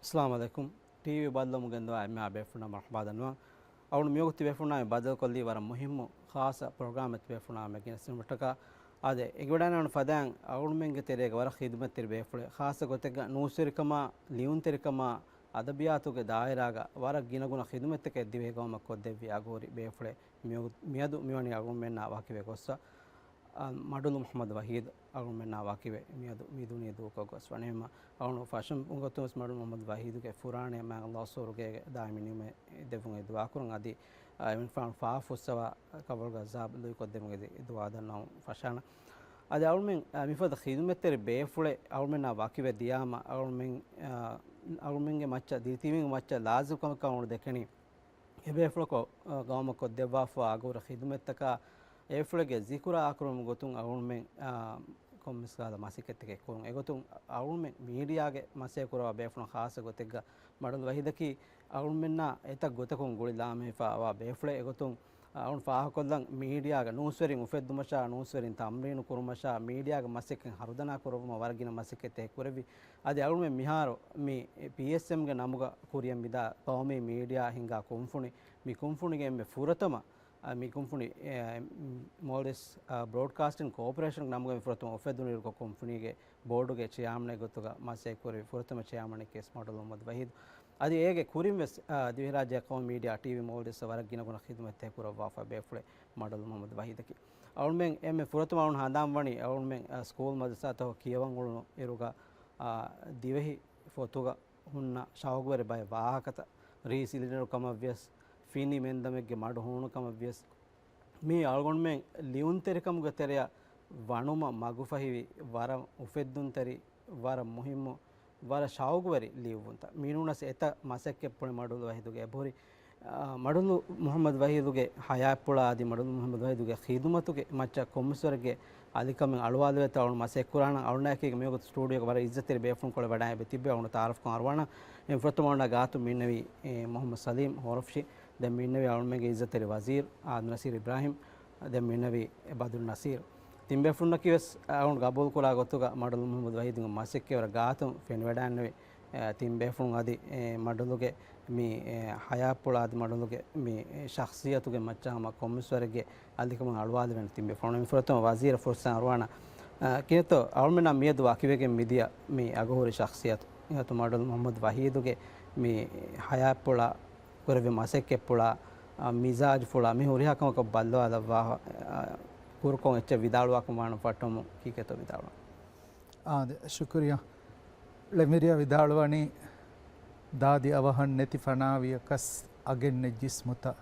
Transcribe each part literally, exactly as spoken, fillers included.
އައްސަލާމު ޢަލައިކުމް. ޓީވީ ބައްލަވަމުން ގެންދަވާ އެންމެހާ ބޭފުޅުންނަށް މަރުޙަބާ ދަންނަވަން. އަޅުގަނޑު މިވަގުތު ބޭފުޅުންނާ މި ބައްދަލުކޮށްލީ ވަރަށް މުހިއްމު ޚާއްޞަ ޕްރޮގްރާމެއް ބޭފުޅުންނާ މެ ގެނެސްދިނުމަށްޓަކާ. އާދެ، އެނގިވަޑައިގަންނަވާނެ ފަދައިން އަޅުގަނޑުމެންގެ ތެރޭގަ ވަރަށް ޚިދުމަތްތެރި ބޭފުޅެއް، ޚާއްޞަ ގޮތެއްގަ ނޫސްވެރިކަމާ، ލިޔުންތެރިކަމާ، އަދަބިއްޔާތުގެ ދާއިރާގަ ވަރަށް ގިނަގުނަ ޚިދުމަތްތަކެއް ދިވެހި ގައުމަށް ކޮށްދެއްވި އަގުހުރި ބޭފުޅެއް މިވަގު-، މިއަދު މިވަނީ އަޅުގަނޑުމެންނާ ވަކިވެ ގޮއްސަ. އާ، މަޑުލު މުޙައްމަދު ވަޙީދު އަޅުގަނޑުމެންނާ ވަކިވެ މިއަދު މި ދުނިޔެ ދޫކޮށް ގޮސް ވަނީމަ، އަޅުގަނޑު ފަށަން ގޮތުން ވެސް މަޑުލު މުޙައްމަދު ވަޙީދުގެ ފުރާނައިން ﷲ ސުވަރުގޭގެ ދާއިމީ ނިޢުމަތް ދެއްވުން ދުޢާ ކުރަން. އަދި، އާ، އެމަނިކުފާނު ފާފަ ފުއްސަވާ ޤަބުރުގެ ޢަޛާބު ލުއިކޮށްދެމުގެ ދުޢާ ދަންނަވަން ފަށާނަން. އަދި އަޅުމެން، އާ، މިފަދަ ޚިދުމަތްތެރި ބޭފުޅެއް އަޅުމެންނާ ވަކިވެ ދިޔާމަ، އަޅުމެން، އާ، އަޅުމެންގެ މައްޗަށް ދިރިތިބީމުގެ މައްޗަށް ލާޒިމް ކަމަކަށް އަޅުގަނޑު ދެކެނީ. އެބޭފުޅަކު، އަ، ގައުމަށް ކޮށްދެއްވާފަ އަގުހުރި ޚިދުމަތްތަކާ އެބޭފުޅެއްގެ ޒިކުރާ ކުރުމުގެ ގޮތުން އަޅުގަނޑުމެން، އަ، ކޮންމެސް ކަހަލަ މަސައްކަތްތަކެއް ކުރުން. އެގޮތުން އަޅުގަނޑުމެން މީޑިއާގެ މަސައްކަތް ކުރައްވާ ބޭފުޅުން ޚާއްޞަ ގޮތެއްގަ މަޑުލު ވަޙީދަކީ އަޅުގަނޑުމެންނާ އެތައް ގޮތަކުން ގުޅި ލާމެހިފައިވާ ބޭފުޅެއް. އެގޮތުން އަޅުގަނޑު ފާހަގަކޮށްލަން މީޑިއާގަ ނޫސްވެރިން އުފެއްދުމަށާ، ނޫސްވެރިން ތަމްރީނު ކުރުމަށާ، މީޑިއާގެ މަސައްކަތް ހަރުދަނާ ކުރުމަށް ވަރަށް ގިނަ މަސައްކަތްތަކެއް ކުރެއްވި. އަދި އަޅުގަނޑުމެން މިހާރު މި ޕީއެސްއެމްގެ ނަމުގަ ކުރިއަށް މިދާ ޤައުމީ މީޑިއާ ހިންގާ ކުންފުނި، މި ކުންފުނިގެ އެންމެ ފުރަތަމަ، އަ، މި ކުންފުނި، އެ، މޯލްޑިވްސް، އަ، ބްރޯޑްކާސްޓިން ކޯޕަރޭޝަންގެ ނަމުގަ މި ފުރަތަމަ އުފެއްދުނުއިރު ކުންފުނީގެ ބޯޑުގެ ޗެއާމަނެއް ގޮތުގަ މަސައްކަތް ކުރި ފުރަތަމަ ޗެއާމަނެއް ވެސް މަޑުލު މުޙައްމަދު ވަޙީދު. އަދި އޭގެ ކުރިން ވެސް، އަ، ދިވެހިރާއްޖެ ޤައުމީ މީޑިއާ ޓީވީ މޯލްޑިވްސް ވަރަށް ގިނަގުނަ ޚިދުމަތްތައް ކުރައްވާފަ ބޭފުޅެއް މަޑުލު މުޙައްމަދު ވަޙީދަކީ. އަޅުމެން އެންމެ ފުރަތަމަ އަޅުން ހަނދާން ވަނީ އަޅުމެން، އަ، ސްކޫލް މަދްރަސާތަކު ކިޔަވަން އުޅުނު އިރުގަ، އާ، ދިވެހި ފޮތުގަ ހުންނަ ޝައުގުވެރި ބައެއް ވާހަކަތައް، ރީ ސިލިންޑަރު ކަމަށްވިޔަސް، ފިނި މެންދަމެއްގެ މަޑު ހޫނު ކަމަށްވިޔަސް، މީ އަޅުގަނޑުމެން ލިޔުންތެރިކަމުގެ ތެރެއަށް ވަނުމަށް މަގުފަހިވި ވަރަށް އުފެއްދުންތެރި، ވަރަށް މުހިއްމު، ވަރަށް ޝައުގުވެރި ލިޔުއްވުންތައް. މިނޫނަސް އެތައް މަސައްކަތްޕުޅެއް މަޑުލު ވަހީދުގެ އެބަހުރި. އާ، މަޑުލު މުޙައްމަދު ވަހީދުގެ ޙަޔާތްޕުޅާ އަދި މަޑުލު މުޙައްމަދު ވަހީދުގެ ޚިދުމަތުގެ މައްޗަށް ކޮންމެސްވަރެއްގެ އަލިކަމެއް އަޅުވާލެވޭތޯ އަޅުން މަސައްކަތް ކުރާނަން. އަޅުންނާއެކީގަ މިވަގުތު ސްޓޫޑިއޯގަ ވަރަށް އިއްޒަތްތެރި ބޭފުޅުންކޮޅެއް ވަޑައިގެން ތިއްބެވި. އަޅުން ތައާރަފްކޮށް އަރުވާނަން. އެންމެ ފުރަތަމަ އަޅުންނާ ގާތު މިންނެވީ، އެ، މުޙައްމަދު ސަލީމް ހޯރަފްޝީ. ދެން މިންނެވީ އަޅުންމެންގެ އިއްޒަތްތެރި ވަޒީރު އާދަމް ނަސީރު އިބްރާހީމް. ދެން މިންނެވީ ބަދުރު ނަސީރު. ތިން ބޭފުޅުންނަކީ ވެސް އަޅުން ގަބޫލު ކުރާ ގޮތުގަ މަޑުލު މުޙައްމަދު ވަހީދުގެ މަސައްކަތް ވަރަށް ގާތުން ފެނިވަޑައިގެންނެވި. އެ، ތިން ބޭފުޅުން އަދި، އެ، މަޑުލުގެ މި، އެ، ޙަޔާތްޕުޅާ އަދި މަޑުލުގެ މި، އެ، ޝަޚްޞިއްޔަތުގެ މައްޗަށް ހަމަ ކޮންމެސްވަރެއްގެ އަލިކަމެއް އަޅުވާލެވޭނެ ތިން ބޭފުޅުން. އެންމެ ފުރަތަމަ ވަޒީރަށް ފުރުޞަތު އަރުވާނަން. އަ، ކިހިނެއްތޯ އަޅުމެންނާ މިއަދު ވަކިވެގެން މިދިޔަ މި އަގުހުރި ޝަޚްޞިއްޔަތު، އިހަތު މަޑުލު މުޙައްމަދު ވަހީދުގެ މި ޙަޔާތްޕުޅާ، ކުރެއްވި މަސައްކަތްޕުޅާ، އަ، މިޒާޖުފުޅާ މި ހުރިހާ ކަމަކަށް ބައްލަވާލައްވާ، އަ، ކުރުކޮށް އެއްޗެއް ވިދާޅުވާކަށް ވާނަން ފައްޓަމު ކީކޭތޯ ވިދާޅުވާން. އާދެ، ޝުކުރިއްޔާ. ޅެންވެރިޔާ ވިދާޅުވަނީ، ދާދި އަވަހަށް ނެތި ފަނާވިޔަކަސް އަގެއް ނެތް ޖިސްމުތައް،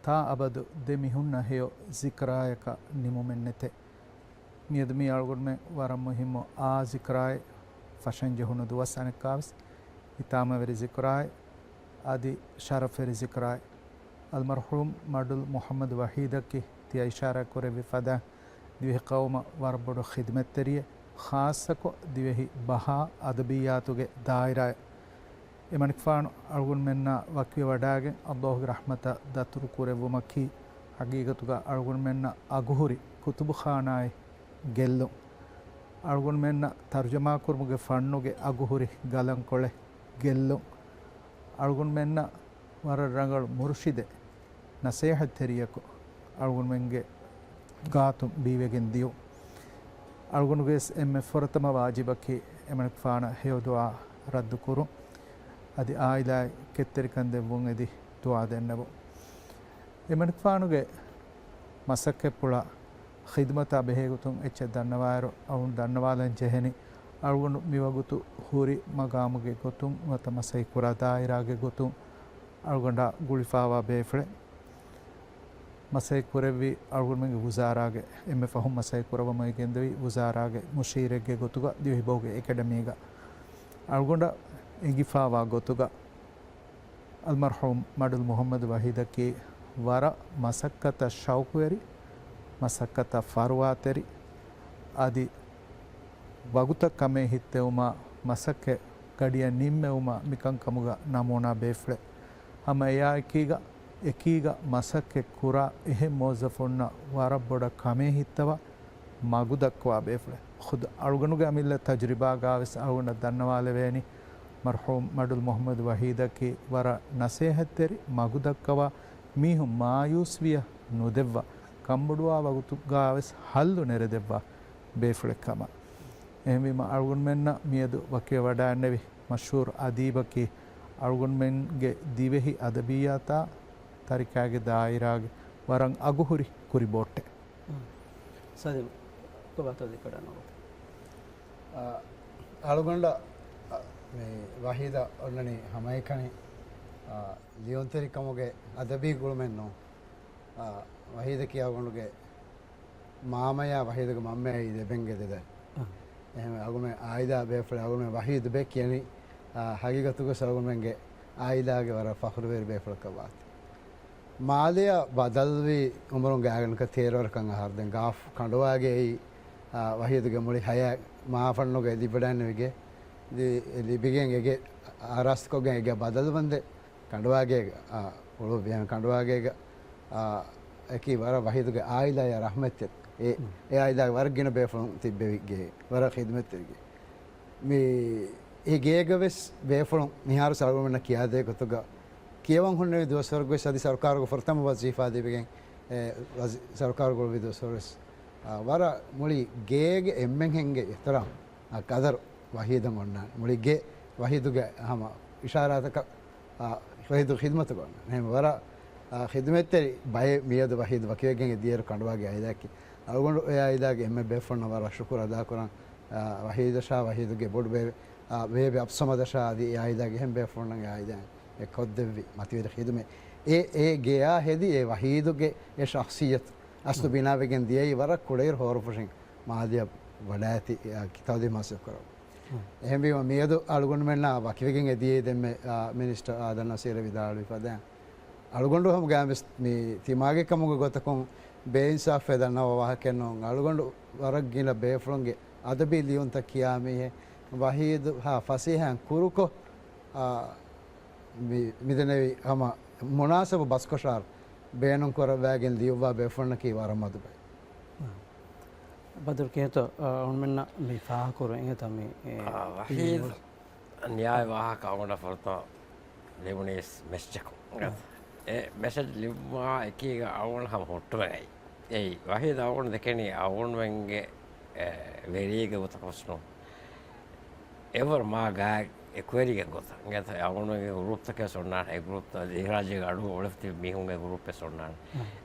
ތާ އަބަދު ދެ މިހުންނަށް ހެޔޮ ޒިކްރާޔަކަށް ނިމުމެއް ނެތޭ. މިއަދު މީ އަޅުގަނޑުމެން ވަރަށް މުހިއްމު އާ ޒިކްރާއެއް، ފަށަން ޖެހުނު ދުވަސް އަނެއްކާވެސް އިތާމަވެރި ޒިކްރާއެއް، އަދި ޝަރަފްވެރި ޒިކްރާއެއް. އަލްމަރްޙޫމް މަޑުލް މުޙައްމަދު ވަޙީދަކީ ތިޔަ އިޝާރާތް ކުރެއްވި ފަދަ ދިވެހި ޤައުމަށް ވަރަށް ބޮޑު ޚިދުމަތްތެރިއެއް، ޚާއްޞަކޮށް ދިވެހި ބަހާ އަދަބިއްޔާތުގެ ދާއިރާއެއް. އެމަނިކުފާނު އަޅުގަނޑުމެންނާ ވަކިވެވަޑައިގެން އައްލާހުގެ ރަޙްމަތަށް ދަތުރު ކުރެއްވުމަކީ، ޙަޤީޤަތުގަ އަޅުގަނޑުމެންނަށް އަގުހުރި ކުތުބުޚާނާއެއް ގެއްލުން. އަޅުގަނޑުމެންނަށް ތަރުޖަމާކުރުމުގެ ފަންނުގެ އަގުހުރި ގަލަންކޮޅެއް ގެއްލުން. އަޅުގަނޑުމެންނަށް ވަރަށް ރަނގަޅު މުރުޝިދެއް، ނަސޭހަތްތެރިޔަކު އަޅުގަނޑުމެންގެ ގާތުން ބީވެގެން ދިޔުން. އަޅުގަނޑުގެ ވެސް އެންމެ ފުރަތަމަ ވާޖިބަކީ އެމަނިކުފާނަށް ހެޔޮ ދުޢާ ރައްދު ކުރުން. އަދި އާއިލާއަށް ކެތްތެރިކަން ދެއްވުން އެދި ދުޢާ ދެންނެވުން. އެމަނިކުފާނުގެ މަސައްކަތްޕުޅާ ޚިދުމަތާ ބެހޭގޮތުން އެއްޗެއް ދަންނަވާއިރު، އަޅުގަނޑު ދަންނަވާލަން ޖެހެނީ، އަޅުގަނޑު މިވަގުތު ހުރި މަގާމުގެ ގޮތުން ނުވަތަ މަސައްކަތްކުރާ ދާއިރާގެ ގޮތުން އަޅުގަނޑާ ގުޅިފާވާ ބޭފުޅެއް. މަސައްކަތް ކުރެއްވި އަޅުގަނޑުމެންގެ ވުޒާރާގެ، އެންމެ ފަހުން މަސައްކަތް ކުރައްވަމުން ގެންދެވި ވުޒާރާގެ މުޝީރެއްގެ ގޮތުގަ ދިވެހިބަހުގެ އެކަޑަމީގަ އަޅުގަނޑަށް އެނގިފާވާ ގޮތުގަ، އަލްމަރްޙޫމް މަޑުލް މުޙައްމަދު ވަޙީދަކީ ވަރަށް މަސައްކަތަށް ޝައުޤުވެރި، މަސައްކަތަށް ފަރުވާތެރި، އަދި ވަގުތަށް ކަމެއް ހިއްތެވުމާ، މަސައްކަތް ގަޑިއަށް ނިންމެވުމާ މިކަންކަމުގަ ނަމޫނާ ބޭފުޅެއް. ހަމަ އެއާއެކީގަ، އެކީގަ މަސައްކަތް ކުރާ އެހެން މުވައްޒަފުންނަށް ވަރަށް ބޮޑަށް ކަމޭ ހިއްތަވާ، މަގު ދައްކަވާ ބޭފުޅެއް. ޚުދު އަޅުގަނޑުގެ އަމިއްލަ ތަޖުރިބާގާވެސް އަޅުގަނޑަށް ދަންނަވާލެވޭނީ، މަރްޙޫމް މަޑުލު މުޙައްމަދު ވަޙީދަކީ ވަރަށް ނަސޭހަތްތެރި މަގުދައްކަވާ، މީހުން މާޔޫސްވިޔަ ނުދެއްވާ، ކަންބޮޑުވާ ވަގުތުގާވެސް ހައްލު ނެރެދެއްވާ ބޭފުޅެއް ކަމަށް. އެހެންވީމަ، އަޅުގަނޑުމެންނަށް މިއަދު ވަކިވެވަޑައިންނެވި މަޝްހޫރު އަދީބަކީ އަޅުގަނޑުމެންގެ ދިވެހި އަދަބިއްޔާތާ ތަރިކާގެ ދާއިރާގެ ވަރަށް އަގުހުރި ކުރިބޯއްޓެއް. ސަލީމް، ކޮބާތޯ ދެކެވަޑައިންނެވުނީ؟ އަ، އަޅުގަނޑަށް، އަ، މި ވަޙީދަށް އޮންނަނީ ހަމައެކަނި، އަ، ލިޔުންތެރިކަމުގެ އަދަބީ ގުޅުމެއް ނޫން. އަ، ވަޙީދަކީ އަޅުގަނޑުގެ މާމަޔާ ވަޙީދުގެ މަންމަޔާ އެ ދެބެންގެ ދެދަ. އަ. އެހެންވެ، އަޅުގަނޑުމެން އާއިލާ ބޭފުޅެއް އަޅުގަނޑުމެން ވަޙީދު ބެ ކިޔަނީ، އާ، ހަގީގަތުގަސް އަޅުގަނޑުމެންގެ އާއިލާގެ ވަރަށް ފަޚުރުވެރި ބޭފުޅަކަށް ވާތީ. މާލެއަށް ބަދަލުވީ އުމުރުން ގާތްގަނޑަކަށް ތޭރަ ވަރަކަށް އަހަރު. ދެން ގާފް ކަނޑުވާގެއީ، އާ، ވަޙީދުގެ މުޅި ހަޔާތް މާފަންނުގައި ލިބިވަޑައިންނެވިގެ، ލި-، ލިބިގެން އެގެ އާރާސްތުކޮށްގެން އެގެ ބަދަލުވަންދެން ކަނޑުވާގޭގަ، އާ، އުޅުއްވި. އެހެން ކަނޑުވާގޭގަ، އާ، އެކީ ވަރަށް ވަޙީދުގެ އާއިލާޔާ ރަޙްމަތްތެރި. އެ، އެ އާއިލާގެ ވަރަށް ގިނަ ބޭފުޅުން ތިއްބެވި ގޭ، ވަރަށް ޚިދުމަތްތެރި ގޭ. މި، އެ ގޭގަ ވެސް ބޭފުޅުން މިހާރު އަޅުގަނޑުމެންނަށް ކިޔާދޭ ގޮތުގަ، ކިޔަވަން ހުންނެވި ދުވަސްވަރުގަ ވެސް އަދި ސަރުކާރުގެ ފުރަތަމަ ވަޒީފާ ލިބިގެން، އެ، ވަޒީ-، ސަރުކާރުގަ އުޅުއްވި ދުވަސްވަރު ވެސް، އާ، ވަރަށް މުޅި ގޭގެ އެންމެންހެންގެ އިޙްތިރާމް، އާ، ޤަދަރު ވަޙީދަށް އޮންނާނެ. މުޅި ގޭ ވަޙީދުގެ ހަމަ އިޝާރާތަކަށް، އާ، ވަޙީދު ޚިދުމަތުގަ އޮންނާނެ. އެހެން ވަރަށް، އާ، ޚިދުމަތްތެރި ބައެއް މިއަދު ވަޙީދު ވަކިވެގެން އެދިޔައިރު ކަނޑުވާގެ އާއިލާއަކީ އަޅުގަނޑު އެ އާއިލާގެ އެންމެ ބޭފުޅުންނަށް ވަރަށް ޝުކުރު އަދާކުރަން. އާ، ވަޙީދަށާ ވަޙީދުގެ ބޮޑު ބޭބެ، އާ، ބޭބެ އަބްސަމަދަށާ އަދި އެ އާއިލާގެ އެހެން ބޭފުޅުންނަށް އެ އާއިލާ އެ ކޮށްދެއްވި މަތިވެރި ޚިދުމަތް. އެ، އެ ގެޔާ ހެދި އެ ވަޙީދުގެ އެ ޝަޚްޞިއްޔަތު އަސްލު ބިނާވެގެން ދިޔައީ ވަރަށް ކުޑައިރު ހޯރަފުށިން މާލެއަށް ވަޑައިގަތީ ތައުލީމް ހާސިލް ކުރަމުން. އެހެންވީމަ މިއަދު އަޅުގަނޑުމެންނާ ވަކިވެގެން އެދިޔައީ ދެންމެ، އާ، މިނިސްޓަރ އާދަން ނަސީރަށް ވިދާޅުވި ފަދައިން. އަޅުގަނޑު ހަމަ ގާމިސް މި ތިމާގެ ކަމުގެ ގޮތަކުން ބޭއިންސާފެއް ދަންނަވާ ވާހަކައެއް ނޫން. އަޅުގަނޑު ވަރަށް ގިނަ ބޭފުޅުންގެ އަދަބީ ލިޔުންތައް ކިޔާ މީހެއް ވަޙީދު ހާ ފަސޭހައިން ކުރުކޮށް، އާ، މި-، މިދެންނެވި ހަމަ މުނާސަބު ބަސްކޮށާރު ބޭނުން ކުރައްވައިގެން ލިޔުއްވާ ބޭފުޅުންނަކީ ވަރަށް މަދު ބައެއް. ބަދުރު ކިހިނެއްތޯ، އަ، އަޅުމެންނަށް މި ފާހަގަކުރުން އެނގޭތަ މި، އެ، އާ، ވަޙީދު ނިޔާވި ވާހަކަ އަޅުގަނޑަށް ފުރަތަމަ ލިބުނީސް މެސެޖަކުން. އާ. އެ މެސެޖް ލިބުމާ އެކީގަ އަޅުގަނޑު ހަމަ ހުއްޓުމެއް އައި. އެއީ، ވަޙީދު އަޅުގަނޑު ދެކެނީ އަޅުގަނޑުމެންގެ، އެ، ވެރިއެއްގެ ގޮތަކަށް ނޫން. އެވަރު މާ ގާތް އެކުވެރިގެ ގޮތަށް. އިނގޭތަ އަޅުގަނޑުމެންގެ ގްރޫޕްތަކެއް ވެސް އޮންނާނެ. އެ ގްރޫޕްތައް ދިވެހިރާއްޖޭގަ އަޑު އުޅެފަ ތިބި މީހުންގެ ގްރޫޕް ވެސް އޮންނާނެ.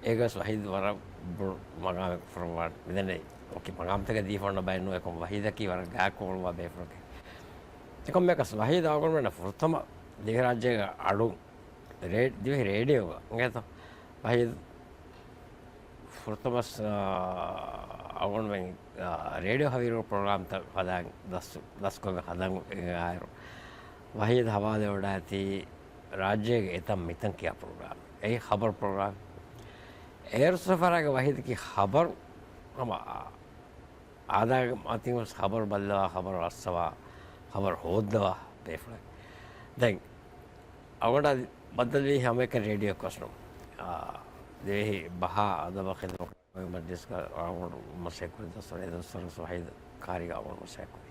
އެގަސް ވަޙީދު ވަރަށް ބޮޑު މަގާމެއް ކުރައްވާނެ. މިދެންނެ އޮކި މަގާމްތަކެއް ދީފަ އޮންނަ ބައެއް ނޫން. އެކަމް ވަޙީދަކީ ވަރަށް ގާތްކޮށް އުޅުއްވާ ބޭފުޅެކޭ. އެކަމަކަސް ވަޙީދު އަޅުގަނޑުމެންނަށް ފުރަތަމަ ދިވެހިރާއްޖޭގަ އަޑު ރޭ-، ދިވެހި ރޭޑިއޯގަ އިނގޭތަ ވަޙީދު ފުރަތަމަސް، އާ، އަޅުގަނޑުމެން، އާ، ރޭޑިއޯ ހަވީރު ޕްރޮގްރާމްތައް ހަދާ ދަސް-، ދަސްކޮށްގެން ހަދަން އިނގާއިރު، ވަޙީދު ހަވާލެވެވަޑައިގަތީ ރާއްޖޭގެ އެތަން މިތަން ކިޔާ ޕްރޮގްރާމް. އެއީ ޚަބަރު ޕްރޮގްރާމް. އޭރު ސަފަރާގެ ވަޙީދަކީ ޚަބަރު ހަމަ އާދައިގެ މަތިން ވެސް ޚަބަރު ބައްލަވާ، ޚަބަރު ރައްސަވާ، ޚަބަރު ހޯއްދަވާ ބޭފުޅެއް. ދެން އަޅުގަނޑަށް ބައްދަލުވީ ހަމައެކަނި ރޭޑިއޯ ކޮސްނު. އާ، ދިވެހި ބަހާ އަދަބާ ޚިދުމަތް މަޖްލިސްގަ އަޅުގަނޑު މަސައްކަތް ކުރި ދަސްވަރު، އެ ދަސްވަރު ވަޙީދު ކާރީގަ އަޅުގަނޑު މަސައްކަތް ކުރި.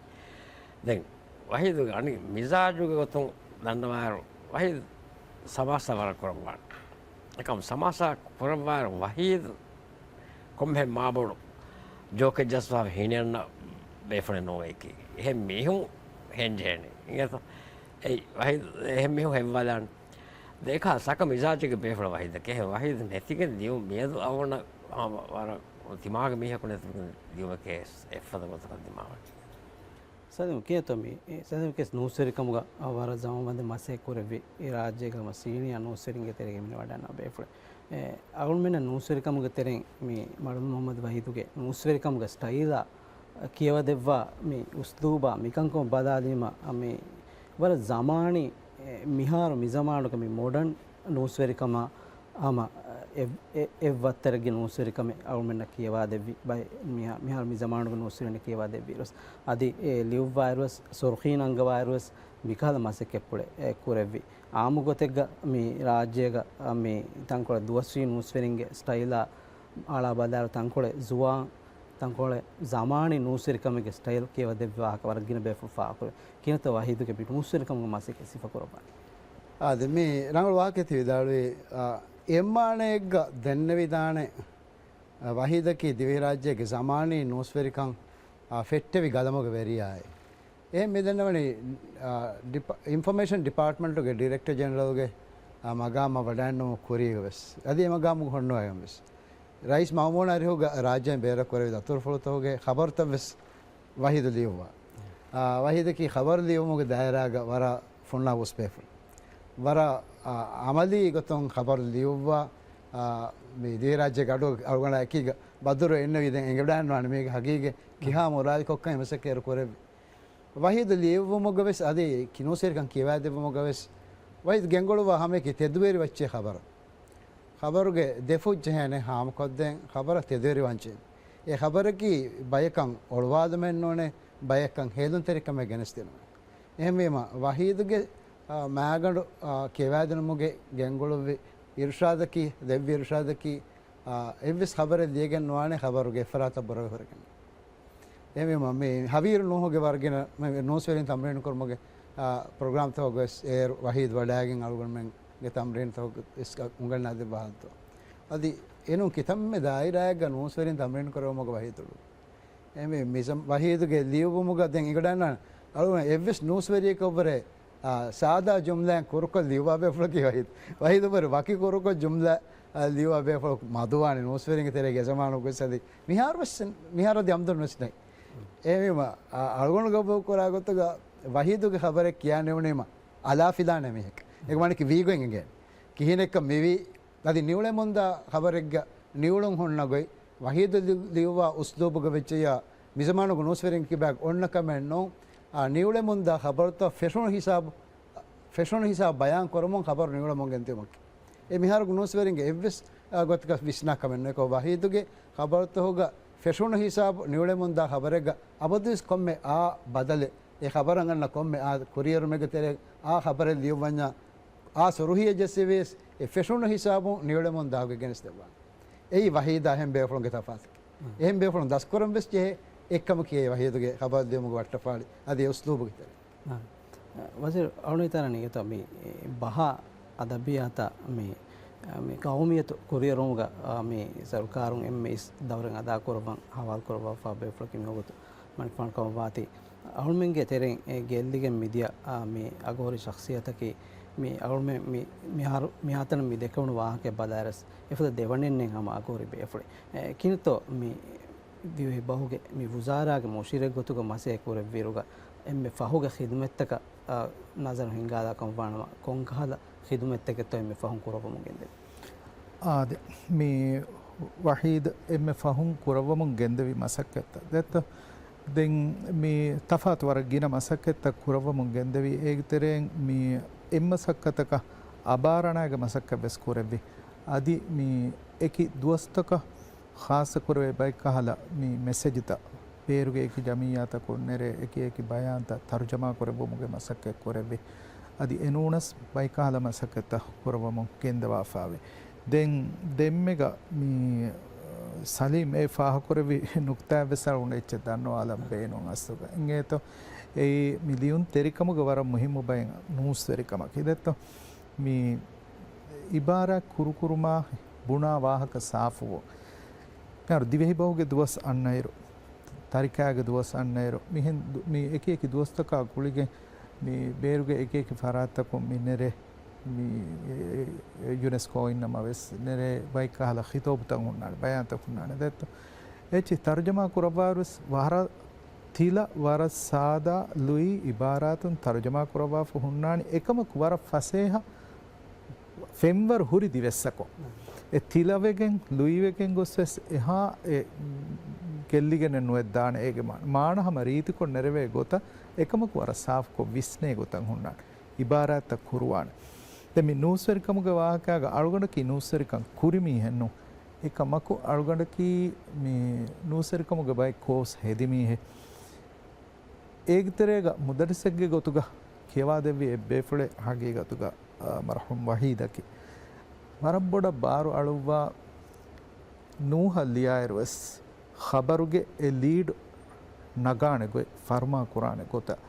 ދެން ވަޙީދުގެ އަނެއް މިޒާޖުގެ ގޮތުން ދަންނަވާއިރު، ވަޙީދު ސަމާސާ ވަރަށް ކުރައްވާނެ. އެކަމް ސަމާސާ ކުރައްވާއިރު ވަޙީދު ކޮންމެހެން މާބޮޑު ޖޯކެއް ޖައްސާފަ ހިނިއަންނަ ބޭފުޅެއް ނޫން އެކީ. އެހެން މީހުން ހޭން ޖެހޭނެ. އިނގޭތަ؟ އެއީ ވަޙީދު އެހެން މީހުން ހެއްވާލާނެ. ދެކާ ސަކަ މިޒާޖެއްގެ ބޭފުޅެއް ވަޙީދަކީ. އެހެން ވަޙީދު ނެތިގެން ދިޔުން މިއަދު އަޅުގަނޑަށް ވަރަށް ތިމާގެ މީހަކު ނެތިގެން ދިޔުމެކޭ އެއްފަދަ ގޮތަކަށް ދިމާވަނީ. ސަލީމް ކިޔަތޯ މި، އެ، ސަލީމް ކޭސް ނޫސްވެރިކަމުގަ، އަ، ވަރަށް ޒަމާން ވަންދެން މަސައްކަތް ކުރެއްވި އެ ރާއްޖޭގަ ހަމަ ސީނިއާ ނޫސްވެރިންގެ ތެރޭގަ މި ވަޑައިގަންނަ ބޭފުޅެއް. އެ، އަޅުގަނޑުމެންނަށް ނޫސްވެރިކަމުގެ ތެރެއިން މި މަޑުލު މުޙައްމަދު ވަޙީދުގެ ނޫސްވެރިކަމުގެ ސްޓައިލާ ކިޔަވަދެއްވާ މި އުސްލޫބާ މިކަންކަމަށް ބަލާލީމަ، މި ވަރަށް ޒަމާނީ، އެ، މިހާރު މި ޒަމާނުގެ މި މޮޑަން ނޫސްވެރިކަމާ ހަމަ އެއް، އެއް، އެއް ވައްތަރެއްގެ ނޫސްވެރިކަމެއް އަޅުމެންނަށް ކިޔަވާދެއްވި ބައެއް މިހާ-، މިހާރު މި ޒަމާނުގެ ނޫސްވެރިން ކިޔަވާދެއްވި އިރުވެސް، އަދި އެ ލިޔުއްވާ އިރުވެސް ސުރުޚީން އަންގަވާ އިރުވެސް މިކަހަލަ މަސައްކަތްޕުޅެއް އެ ކުރެއްވި. އާއްމު ގޮތެއްގަ މި ރާއްޖޭގަ މި ތަންކޮޅެއް ދުވަސްވީ ނޫސްވެރިންގެ ސްޓައިލާ އަޅާ ބަލާއިރު ތަންކޮޅެއް ޒުވާން ތަންކޮޅެއް ޒަމާނީ ނޫސްވެރިކަމެއްގެ ސްޓައިލް ކިޔަވަދެއްވި ވާހަކަ ވަރަށް ގިނަ ބޭފުޅުން ފާހަގަކުރޭ. ކިހިނެއްތޯ ވަހީދުގެ މި ނޫސްވެރިކަމުގެ މަސައްކަތް ސިފަކުރައްވާނީ؟ އާދެ، މި ރަނގަޅު ވާހަކައެއް ތި ވިދާޅުވީ. އާ، އެއްމާނައެއްގަ ދެންނެވިދާނެ، އާ، ވަހީދަކީ ދިވެހިރާއްޖޭގެ ޒަމާނީ ނޫސްވެރިކަން، އާ، ފެއްޓެވި ގަލަމުގެ ވެރިޔާއޭ. އެހެން މި ދެންނެވަނީ، އާ، ޑިޕ-، އިންފޮމޭޝަން ޑިޕާޓްމަންޓުގެ ޑިރެކްޓަރ ޖެނެރަލްގެ، އާ، މަގާމަށް ވަޑައިންނަމުން ކުރީގަ ވެސް. އަދި އެ މަގާމުގެ ހުންނަވައިގަން ވެސް. ރައީސް މައުމޫން އަރިހުގަ ރާއްޖޭން ބޭރަށް ކުރެވި ދަތުރުފުޅުތަކުގެ ޚަބަރުތައް ވެސް ވަހީދު ލިޔުއްވާ. އާ، ވަހީދަކީ ޚަބަރު ލިޔުމުގެ ދާއިރާގަ ވަރަށް ފުންނާ އުސް ބޭފުޅެއް. ވަރަށް، އާ، އަމަލީ ގޮތުން ޚަބަރު ލިޔުއްވާ، އާ، މި ދިވެހިރާއްޖޭގެ އަޑު އަޅުގަނޑާ އެކީގަ ބައްދުރު އިންނެވި ދެން އެނގިވަޑައިގަންނަވާނެ މީގެ ހަގީގަތް ކިހާ މުރާދަކޮށްކަން މަސައްކަތް ކުރެއްވި. ވަހީދު ލިޔުއްވުމުގަ ވެސް އަދި ކި-، ނޫސްވެރިކަން ކިޔަވާދެއްވުމުގަ ވެސް ވަހީދު ގެންގުޅުއްވާ ހަމަޔަކީ ތެދުވެރި ވައްޗޭ ޚަބަރު. ޚަބަރުގެ ދެ ފުށް ޖެހޭނެ ހާމަކޮށްދޭން ޚަބަރަށް ތެދުވެރިވާންޖެހޭނެ. އެ ޚަބަރަކީ ބަޔަކަށް އޮޅުވާލުމެއް ނޫނޭ، ބަޔަކަށް ހޭލުންތެރިކަމެއް ގެނެސްދިނުމެއް. އެހެންވީމަ، ވަހީދުގެ، އާ، މާގަނޑު، އާ، ކިޔަވާދިނުމުގެ ގެންގުޅުއްވި އިރުޝާދަކީ، ދެއްވި އިރުޝާދަކީ، އާ، އެއްވެސް ޚަބަރެއް ލިޔެގެން ނުވާނެ ޚަބަރުގެ އެއްފަރާތަށް ބުރަވެ ހުރެގެން. އެހެންވީމަ، މި ހަވީރު ނޫހުގެ ވަރަށް ގިނަ މި ނޫސްވެރިން ތަމްރީނު ކުރުމުގެ، އާ، ޕްރޮގްރާމްތަކުގަ ވެސް އޭރު ވަހީދު ވަޑައިގެން އަޅުގަނޑުމެންގެ ތަމްރީނުތަކުގަ ވެސް އުނގަންނާދެއްވާ ހައްދު. އަދި އެނޫން ކިތަންމެ ދާއިރާއެއްގަ ނޫސްވެރިން ތަމްރީނު ކުރެވުމުގަ ވަހީދު އެހެންވެ، މިޒަމް ވަހީދުގެ ލިޔުއްވުމުގަ ދެން އެނގިވަޑައިގަންނަވާނެ އަޅުގަނޑު އެއްވެސް ނޫސްވެރިއަކަށްވުރެ، އާ، ސާދާ ޖުމްލައިން ކުރުކޮށް ލިޔުއްވާ ބޭފުޅަކީ ވަހީދު. ވަހީދު ވުރެ ވަކި ކުރުކޮށް ޖުމްލަ، އާ، ލިޔުއްވާ ބޭފުޅަކު މަދުވާނެ ނޫސްވެރިންގެ ތެރޭގަ އެޒަމާނުގަ ވެސް އަދި މިހާރު ވެސް، މިހާރު އަދި އަމްދުން ވެސް ނެތް. އެހެންވީމަ، އާ، އަޅުގަނޑު ގަބޫލު ކުރާ ގޮތުގަ ވަހީދުގެ ޚަބަރެއް ކިޔާ ނިމުނީމަ އަލާފިލާނެ މީހެއް. އެކަމަކު ވީގޮތް އެނގޭނެ. ކިހިނެއްކަން މިވީ އަދި ނިއުޅެމުންދާ ޚަބަރެއްގަ ނިއުޅުން ހުންނަ ގޮތް، ވަހީދު ލި-، ލިޔުއްވާ އުސްލޫބުގަ ވެއްޖެޔާ، މިޒަމާނުގެ ނޫސްވެރިން ކިބާގެ އޮންނަ ކަމެއް ނޫން. އާ، ނިއުޅެމުންދާ ޚަބަރުތައް ފެށުނު ހިސާބު، ފެށުނު ހިސާބު ބަޔާން ކުރަމުން ޚަބަރު ނިއުޅެމުން ގެންދިއުމަކީ. އެ މިހާރުގެ ނޫސްވެރިންގެ އެއްވެސް، އާ، ގޮތަކަށް ވިސްނާ ކަމެއް ނޫން. އެކަމަކު ވަހީދުގެ ޚަބަރުތަކުގަ ފެށުނު ހިސާބު ނިއުޅެމުންދާ ޚަބަރެއްގަ އަބަދުވެސް ކޮންމެ އާ ބަދަލެއް، އެ ޚަބަރަށް އަންނަ ކޮންމެ އާ ކުރިއެރުމެއްގެ ތެރޭ އާ ޚަބަރެއް ލިޔުއްވަންޏާ، އާ ސުރުހީއެއް ޖެއްސެވިޔަސް އެ ފެށުނު ހިސާބުން ނިއުޅެމުން ދާގޮތް ގެނެސްދެއްވާނެ. އެއީ ވަހީދާ އެހެން ބޭފުޅުންގެ ތަފާތަކީ. އާ. އެހެން ބޭފުޅުން ދަސްކުރަން ވެސް ޖެހޭ އެއްކަމަކީ އެ ވަހީދުގެ ޚަބަރު ދިޔުމުގެ ވައްޓަފާޅި އަދި އެ އުސްލޫބުގެ ތެރޭ. އާ. ވަޒީރު، އަޅުގަނޑު ހިތަށް އަރަނީ އިނގޭތޯ މި ބަހާ އަދަބިއްޔާތަށް މި، މި ޤައުމިއްޔަތު ކުރިއެރުމުގަ، އާ، މި ސަރުކާރުން އެންމެ އިސް ދައުރެއް އަދާކުރައްވަން ހަވާލުކުރައްވާފަ ބޭފުޅަކީ މިވަގުތު މަނިކުފާނު ކަމަށްވާތީ، އަޅުމެންގެ ތެރެއިން އެ ގެއްލިގެން މިދިޔަ، އާ، މި އަގުހުރި ޝަޚްޞިއްޔަތަކީ، މި އަޅުމެން މި، މިހާރު، މިހާތަނަށް މި ދެކެވުނު ވާހަކައެއް ބަލާއިރުވެސް، އެފަދަ ދެވަނައެއް ނެތް ހަމަ އަގުހުރި ބޭފުޅެއް. އެ، ކިހިނެއްތޯ މި ދިވެހި ބަހުގެ މި ވުޒާރާގެ މުޝިއްރެއް ގޮތުގަ މަސައްކަތް ކުރެއްވިއިރުގަ، އެންމެ ފަހުގެ ޚިދުމަތްތަކަށް، އާ، ނަޒަރު ހިންގާލާ ކަމަށްވާނަމަ، ކޮންކަހަލަ ޚިދުމަތްތަކެއްތޯ އެންމެ ފަހުން ކުރައްވަމުން ގެންދެވީ؟ އާދެ، މި ވަހީދު އެންމެ ފަހުން ކުރައްވަމުން ގެންދެވި މަސައްކަތްތައް ދެއްތޯ؟ ދެން މި ތަފާތު ވަރަށް ގިނަ މަސައްކަތްތައް ކުރައްވަމުން ގެންދެވި. އޭގެ ތެރެއިން މި އެއްމަސައްކަތަކަށް އަބާރަނާގެ މަސައްކަތް ވެސް ކުރެއްވި. އަދި މި އެކި ދުވަސްތަކަށް ޚާއްޞަކުރެވޭ ބައެއްކަހަލަ މި މެސެޖުތައް ބޭރުގެ އެކި ޖަމިއްޔާތަކުން ނެރެ އެކި އެކި ބަޔާންތައް ތަރުޖަމާ ކުރެއްވުމުގެ މަސައްކަތް ކުރެއްވި. އަދި އެނޫނަސް ބައެއްކަހަލަ މަސައްކަތްތައް ކުރައްވަމުން ގެންދަވާފައިވޭ. ދެން ދެންމެގަ މި ސަލީމް އެ ފާހަކުރެއްވި ނުކްތާއެއް ވެސް އަޅުގަނޑު އެއްޗެއް ދަންނަވާލަން ބޭނުން އަސްލުގަ. އިނގޭތޯ އެއީ މި ލިޔުންތެރިކަމުގެ ވަރަށް މުހިއްމު ބައެއް ނޫސްވެރިކަމަކީ ދެއްތޯ. މި އިބާރާތް ކުރުކުރުމާ ބުނާ ވާހަކަ ސާފުވުން. މިހާރު ދިވެހިބަހުގެ ދުވަސް އަންނައިރު، ތަރިކާގެ ދުވަސް އަންނައިރު، މިހެން ދު-، މި އެކި އެކި ދުވަސްތަކާ ގުޅިގެން މި ބޭރުގެ އެކި އެކި ފަރާތްތަކުން މި ނެރެ، މި ޔުނެސްކޯ އިންނަމަވެސް ނެރެ ބައެއްކަހަލަ ޚިޠާބުތައް ހުންނާނެ، ބަޔާންތައް ހުންނާނެ ދެއްތޯ. އެއްޗި ތަރުޖަމާ ކުރައްވާއިރުވެސް ވަރަށް ތިލަ ވަރަށް ސާދާ ލުއި އިބާރާތުން ތަރުޖަމާ ކުރައްވާފަ ހުންނާނީ އެކަމަކު ވަރަށް ފަސޭހަ ފެންވަރު ހުރި ދިވެއްސަކުން. އެ ތިލަވެގެން ލުއިވެގެން ގޮސްވެސް އެހާ އެ ގެއްލިގެނެއް ނުވެއްދާނެ އޭގެ މާ-، މާނަ ހަމަ ރީތިކޮށް ނެރެވޭ ގޮތަށް އެކަމަކު ވަރަށް ސާފުކޮށް ވިސްނޭ ގޮތަށް ހުންނާނެ. އިބާރާތްތައް ކުރުވާނެ. ދެން މި ނޫސްވެރިކަމުގެ ވާހަކާގަ އަޅުގަނޑަކީ ނޫސްވެރިކަން ކުރި މީހެއް ނޫން. އެކަމަކު އަޅުގަނޑަކީ މި ނޫސްވެރިކަމުގެ ބައެއް ކޯސް ހެދި މީހެއް. އޭގެ ތެރޭގަ މުދައްރިސެއްގެ ގޮތުގަ ކިޔަވާދެއްވި އެއްބޭފުޅެއް ހަގީގަތުގަ، އާ، މަރުޙޫމް ވަޙީދަކީ. ވަރަށް ބޮޑަށް ބާރު އަޅުއްވާ ނޫހަށް ލިޔާއިރުވެސް ޚަބަރުގެ އެ ލީޑް ނަގާނެ ގޮތް، ފަރުމާ ކުރާނެ ގޮތަށް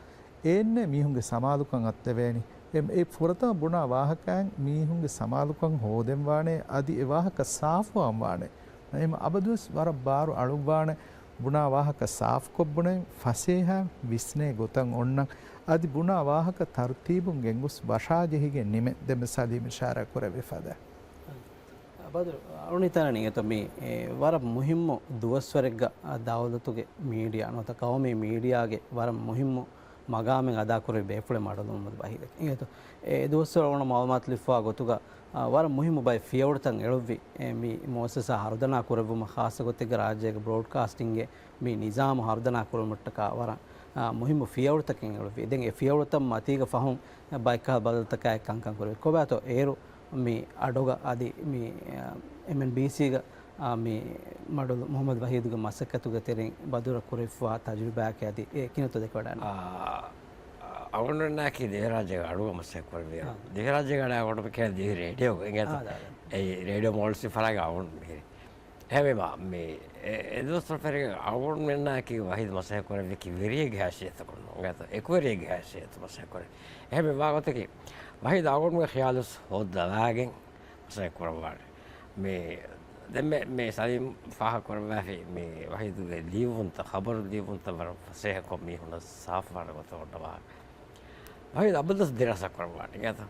އެންމެ މީހުންގެ ސަމާލުކަން އަތްދެވޭނީ. އެ، އެ ފުރަތަމަ ބުނާ ވާހަކައިން މީހުންގެ ސަމާލުކަން ހޯދެންވާނެ، އަދި އެ ވާހަކަ ސާފުވާން ވާނެ. އެހެން އަބަދުވެސް ވަރަށް ބާރު އަޅުއްވާނެ. ބުނާ ވާހަކަ ސާފުކޮށް ބުނެ، ފަސޭހަ ވިސްނޭ ގޮތަށް އޮންނަން. އަދި ބުނާ ވާހަކަ ތަރުތީބުން ގެންގޮސް ވަށާޖެހިގެން ނިމެ. ދެން ސަލީމް އިޝާރާތް ކުރެއްވި ފަދަ. ބަދުރު، އަޅުނިތާނީ އެތަ މި، އެ، ވަރަށް މުހިއްމު ދުވަސްވަރެއްގަ، އަ، ދައުލަތުގެ މީޑިއާ ނުވަތަ ޤައުމީ މީޑިއާގެ ވަރަށް މުހިއްމު މަގާމެއް އަދާކުރެއްވި ބޭފުޅެއް މަޑުލު މުހައްމަދު ވަހީދަކީ. އެ، އެ ދުވަސްވަރު އަޅުގަނޑަށް މައުލޫމާތު ލިބިފައިވާ ގޮތުގަ، އަ، ވަރަށް މުހިއްމު ބައެއް ފިޔަވަޅުތައް އެޅުއްވި، އެ، މި މުއައްސަސާ ހަރުދަނާ ކުރެއްވުމަށް ޚާއްޞަ ގޮތެއްގަ ރާއްޖޭގެ ބްރޯޑްކާސްޓިންގެ މި ނިޒާމު ހަރުދަނާ ކުރުމަށްޓަކާ ވަރަށް، އާ، މުހިއްމު ފިޔަވަޅުތަކެއް އެޅުއްވި. ދެން އެ ފިޔަވަޅުތައް މަތީގަ ފަހުން ބައެއްކަހަލަ ބަދަލުތަކާއި ކަންކަން ކުރެވި. ކޮބާތޯ އޭރު މި އަޑުގަ އަދި މި، އާ، އެމްއެންބީސީގަ، އާ، މި މަޑުލު މުހައްމަދު ވަހީދުގެ މަސައްކަތުގެ ތެރެއިން ބަދުރަށް ކުރެވިފައިވާ ތަޖުރިބާއަކީ އަދި އެ ކިހިނެއްތޯ ދެކެވަޑައިގަންނަވާ؟ އާ، އަޅުގަނޑުމެންނާއެކީ ދިވެހިރާއްޖޭގެ އަޑުގަ މަސައްކަތް ކުރެއްވި. އާ. ދިވެހިރާއްޖޭގެ އަޑާ އަޅުގަނޑު ކިޔާ ދިވެހި ރޭޑިއޯ އިނގޭތޯ. އާ، އާ. އެ ރޭޑިއޯ މޯލްސް ފަރާގެ އަޅުގަނޑު މިހިރީ. އެހެންވީމާ، މި އެ، އެ ދުވަސްވަރު ފެށިގެން އަޅުގަނޑުމެންނާއެކީ ވަހީދު މަސައްކަތް ކުރެއްވިޔަކީ ވެރިއެއްގެ ހައިސިއްޔަތުކޮށް ނޫން. އެނގޭތަ؟ އެކުވެރިއެއްގެ ހައިސިއްޔަތު މަސައްކަތް ކުރޭ. އެހެންވީމާ ގޮތަކީ ވަހީދު އަޅުގަނޑުގެ ޚިޔާލު ހޯއްދަވާގެން މަސައްކަތް ކުރައްވާނެ. މި ދެންމެ މި ސަލީމް ފާހަގަ ކުރައްވާފި މި ވަހީދުގެ ލިޔުންތައް، ޚަބަރު ލިޔުންތައް ވަރަށް ފަސޭހަކޮށް މީހުންނަށް ސާފުވާނެ ގޮތަށް އޮންނަ ވާހަކަ. ވަހީދު އަބަދުވެސް ދިރާސާ ކުރައްވާނެ. އެނގޭތަ؟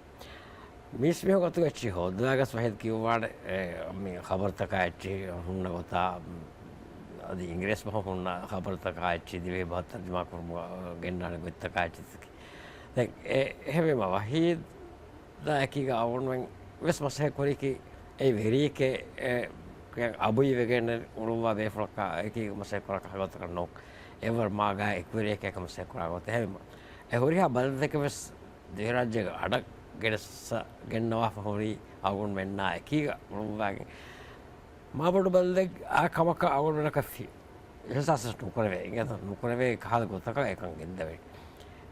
މީސްމީހުން ގޮތުގަ އެއްޗެހި ހޯއްދަވާގަސް ވަހީދު ކިޔުއްވާނެ، އެ، މި ޚަބަރުތަކާ އެއްޗެހި ހުންނަ ގޮތާ، އަދި އިނގިރޭސި ބަހުން ހުންނަ ޚަބަރުތަކާ އެއްޗެހި ދިވެހި ބަހަށް ތަރުޖަމާ ކުރުމުގަ ގެންނާނެ ގޮތްތަކާ އެއްޗެހިތަކެއް. ދެން އެ، އެހެންވީމަ ވަހީދާ އެކީގަ އަޅުގަނޑުމެން ވެސް މަސައްކަތް ކުރީކީ އެ ވެރިއެކޭ، އެ، އަބުއިވެގެން އުޅުއްވާ ބޭފުޅަކާ އެކީ މަސައްކަތް ކުރާ ކަހަލަ ގޮތަކަށް ނޫން. އެވަރު މާ ގާތް އެކުވެރިއެކޭ މަސައްކަތް ކުރާ ގޮތެއް. އެހެންވީމަ އެ ހުރިހާ ބަދަލުތަކެއް ވެސް ދިވެހިރާއްޖޭގެ އަޑަށް ގެނެސް، ގެންނަވާފަ ހުރީ އަޅުގަނޑުމެންނާ އެކީގަ އުޅުއްވާގެން. މާބޮޑު ބަދަލެއް އާ ކަމަކަށް އަޅުގަނޑަކަށް އިހްސާސް ނުކުރެވޭ. އިނގޭތަ؟ ނުކުރެވޭ ކަހަލަ ގޮތަކަށް އެކަން ގެންދަވޭ.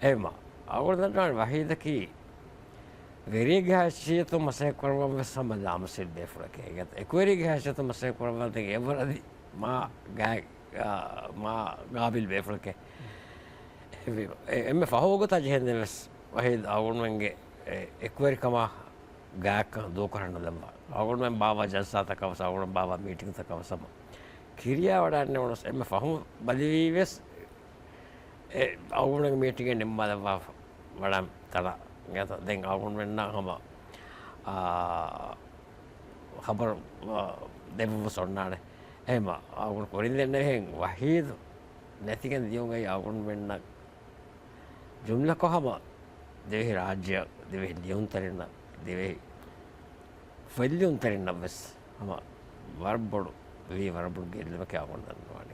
އެހެންވީމަ އަޅުގަނޑު ދަންނަވާނެ ވަހީދަކީ ވެރިއެއްގެ ހައިސިއްޔަތުން މަސައްކަތް ކުރައްވަން ވެސް ހަމަ ލާމަސައްކަތް ބޭފުޅެކޭ. އެނގޭތަ؟ އެކުވެރިއެއްގެ ހައިސިއްޔަތުން މަސައްކަތް ކުރައްވާ ދެން އެވަރަށް އަދި މާ ގާތް، އާ، މާ ގާބިލް ބޭފުޅެކޭ. އެ، އެންމެ ފަހު ގޮތާ ޖެހެންދެން ވެސް ވަހީދު އަޅުގަނޑުމެންގެ އެ، އެކުވެރިކަމާ ގާތްކަން ދޫކުރަން ނުލައްވާ. އަޅުގަނޑުމެން ބާއްވާ ޖަލްސާތަކަށް ވެސް، އަޅުގަނޑުމެން ބާއްވާ މީޓިންތަކަށް ވެސް ހަމަ ކިރިޔާ ވަޑައިގެންނެވުނަސް އެންމެ ފަހު ބަލިވީ ވެސް، އެ، އަޅުގަނޑުގެ މީޓިންގެއް ނިންމާލައްވާ ވަޑަން ތަޅާ. ދެން އަޅުގަނޑުމެންނަށް ހަމަ، އާ، ޚަބަރު، އާ، ދެއްވުން ވެސް އޮންނާނެ. އެހެންވީމަ އަޅުގަނޑު ކުރިން ދެންނެވިހެން ވަހީދު ނެތިގެން ދިޔުން އެއީ އަޅުގަނޑުމެންނަށް ޖުމްލަކޮށް ހަމަ ދިވެހި ރާއްޖެއަށް، ދިވެހި ލިޔުންތެރިންނަށް، ދިވެހި ފޮތްލިޔުންތެރިންނަށް ވެސް ހަމަ ވަރަށް ބޮޑު ވީ، ވަރަށް ބޮޑު ގެއްލުމެކޭ އަޅުގަނޑު ދަންނަވާނީ.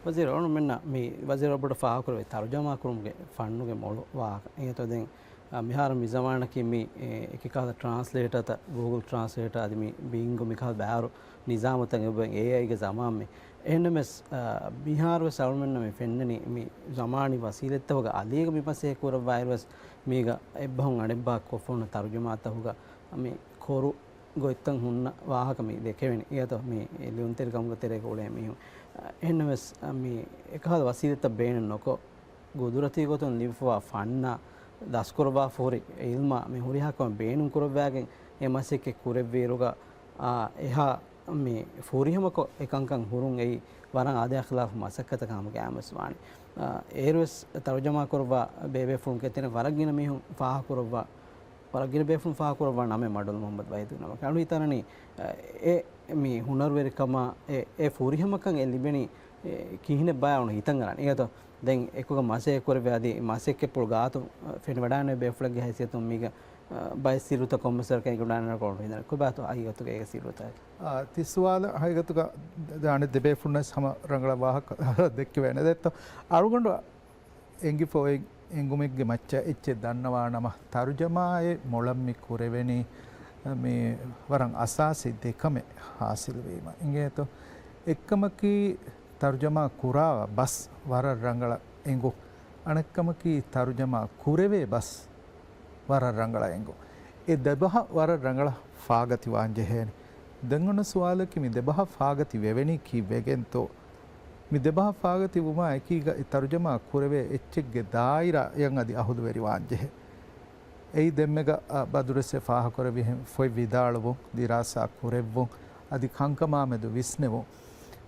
ވަޒީރު، އަޅުގަނޑުމެންނަށް މި ވަޒީރު ބޮޑަށް ފާހަގަކުރެވޭ ތަރުޖަމާ ކުރުމުގެ ފަންނުގެ މޮޅު ވާހަކަ. އިނގޭތޯ ދެން އާ، މިހާރު މި ޒަމާނަކީ މި، އެ، އެކި ކަހަލަ ޓްރާންސްލޭޓަރތައް، ގޫގުލް ޓްރާންސްލޭޓަރ އަދި މި ބިންގޯ މި ކަހަލަ ބާރު ނިޒާމުތައް އެބަ އޭއައިގެ ޒަމާން މި. އެހެންނަމަވެސް، އާ، މިހާރުވެސް އަޅުގަނޑުމެންނަށް މި ފެންނަނީ މި ޒަމާނީ ވަސީލަތްތަކުގެ އަލީގަ މި މަސައްކަތް ކުރައްވާއިރުވެސް މީގަ އެއްބަހުން އަނެއްބަހަކު ކޮށްފަ ހުންނަ ތަރުޖަމާތަކުގަ މި ކޮރު ގޮތްތައް ހުންނަ ވާހަކަ މި ދެކެވެނީ. އިނގޭތޯ މި ލިޔުންތެރިކަމުގެ ތެރޭގަ އުޅޭ މީހުން. އެހެންނަމަވެސް މި އެކަހަލަ ވަސީލަތްތައް ބޭނުން ނުކޮށް، ގުދުރަތީ ގޮތުން ލިބިފައިވާ ފަންނާ ދަސްކުރައްވާފަ ހުރި އިލްމާ މި ހުރިހާ ކަމެއް ބޭނުން ކުރައްވާގެން އެ މަސައްކަތް ކުރެއްވިއިރުގަ، އާ، އެހާ މި ފުރިހަމަކޮށް އެކަންކަން ހުރުން އެއީ ވަރަށް އާދަޔާ ޚިލާފު މަސައްކަތަކަށް ހަމަ ގައިމުވެސް ވާނެ. އާ، އޭރުވެސް ތަރުޖަމާ ކުރައްވާ ބޭބޭފުޅުން ކެތެނެ ވަރަށް ގިނަ މީހުން ފާހަގަކުރައްވާ، ވަރަށް ގިނަ ބޭފުޅުން ފާހަގަކުރައްވާ ނަމެއް މަޑުލު މުހައްމަދު ވަހީދު ނަމަކަށް. އަޅު ހިތާނަނީ، އާ، އެ މި ހުނަރުވެރިކަމާ އެ، އެ ފުރިހަމަކަން އެ ލިބެނީ އެ ކިހިނެއްބާ އަޅު ހިތަށް އަރާނެ. އިނގޭތޯ ދެން އެކުގަ މަސައްކަތް ކުރެވޭ އަދި މަސައްކަތްޕުޅު ގާތު ފެނިވަޑާނެ ބޭފުޅެއްގެ ހައިސިއްޔަތުން މީގަ، އަ، ބައެއް ސިއްރުތައް ކޮންމެސް ވަރަކަށް އެނގިވަޑާނެ ކޮޅު ހިނދަން ކޮބާތޯ ހަގީގަތުގަ އޭގެ ސިއްރުތައް؟ އާ، ތި ސުވާލަށް ހަގީގަތުގަ ދާނެ ދެބޭފުޅުންނަސް ހަމަ ރަނގަޅަށް ވާހަކަ ދެއްކެވޭނެ. ދެއްތޯ އަޅުގަނޑު އެނގިފަ އޮތް އެނގުމެއްގެ މައްޗަށް އެއްޗެއް ދަންނަވާނަމަ، ތަރުޖަމާއެއް މޮޅަށް މި ކުރެވެނީ، މި ވަރަށް އަސާސީ ދެކަމެއް ހާސިލްވީމަ އިނގޭތޯ. އެއްކަމަކީ، ތަރުޖަމާ ކުރާ ބަސް ވަރަށް ރަނގަޅަށް އެނގުން. އަނެއްކަމަކީ، ތަރުޖަމާ ކުރެވޭ ބަސް ވަރަށް ރަނގަޅަށް އެނގުން. އެ ދެބަހަށް ވަރަށް ރަނގަޅަށް ފާގަތިވާން ޖެހޭނެ. ދެން އޮންނަ ސުވާލަކީ މި ދެބަހަށް ފާގަތި ވެވެނީ ކީއްވެގެންތޯ؟ މި ދެބަހަށް ފާގަތި ވުމާ އެކީގަ އެ ތަރުޖަމާ ކުރެވޭ އެއްޗެއްގެ ދާއިރާއަށް އަދި އަހުލުވެރިވާން ޖެހޭ. އެއީ ދެންމެގަ، އަ، ބަދުރުވެސް ފާހަކުރެވިހެން ފޮތް ވިދާޅުވުން، ދިރާސާ ކުރެއްވުން، އަދި ކަންކަމާމެދު ވިސްނެވުން.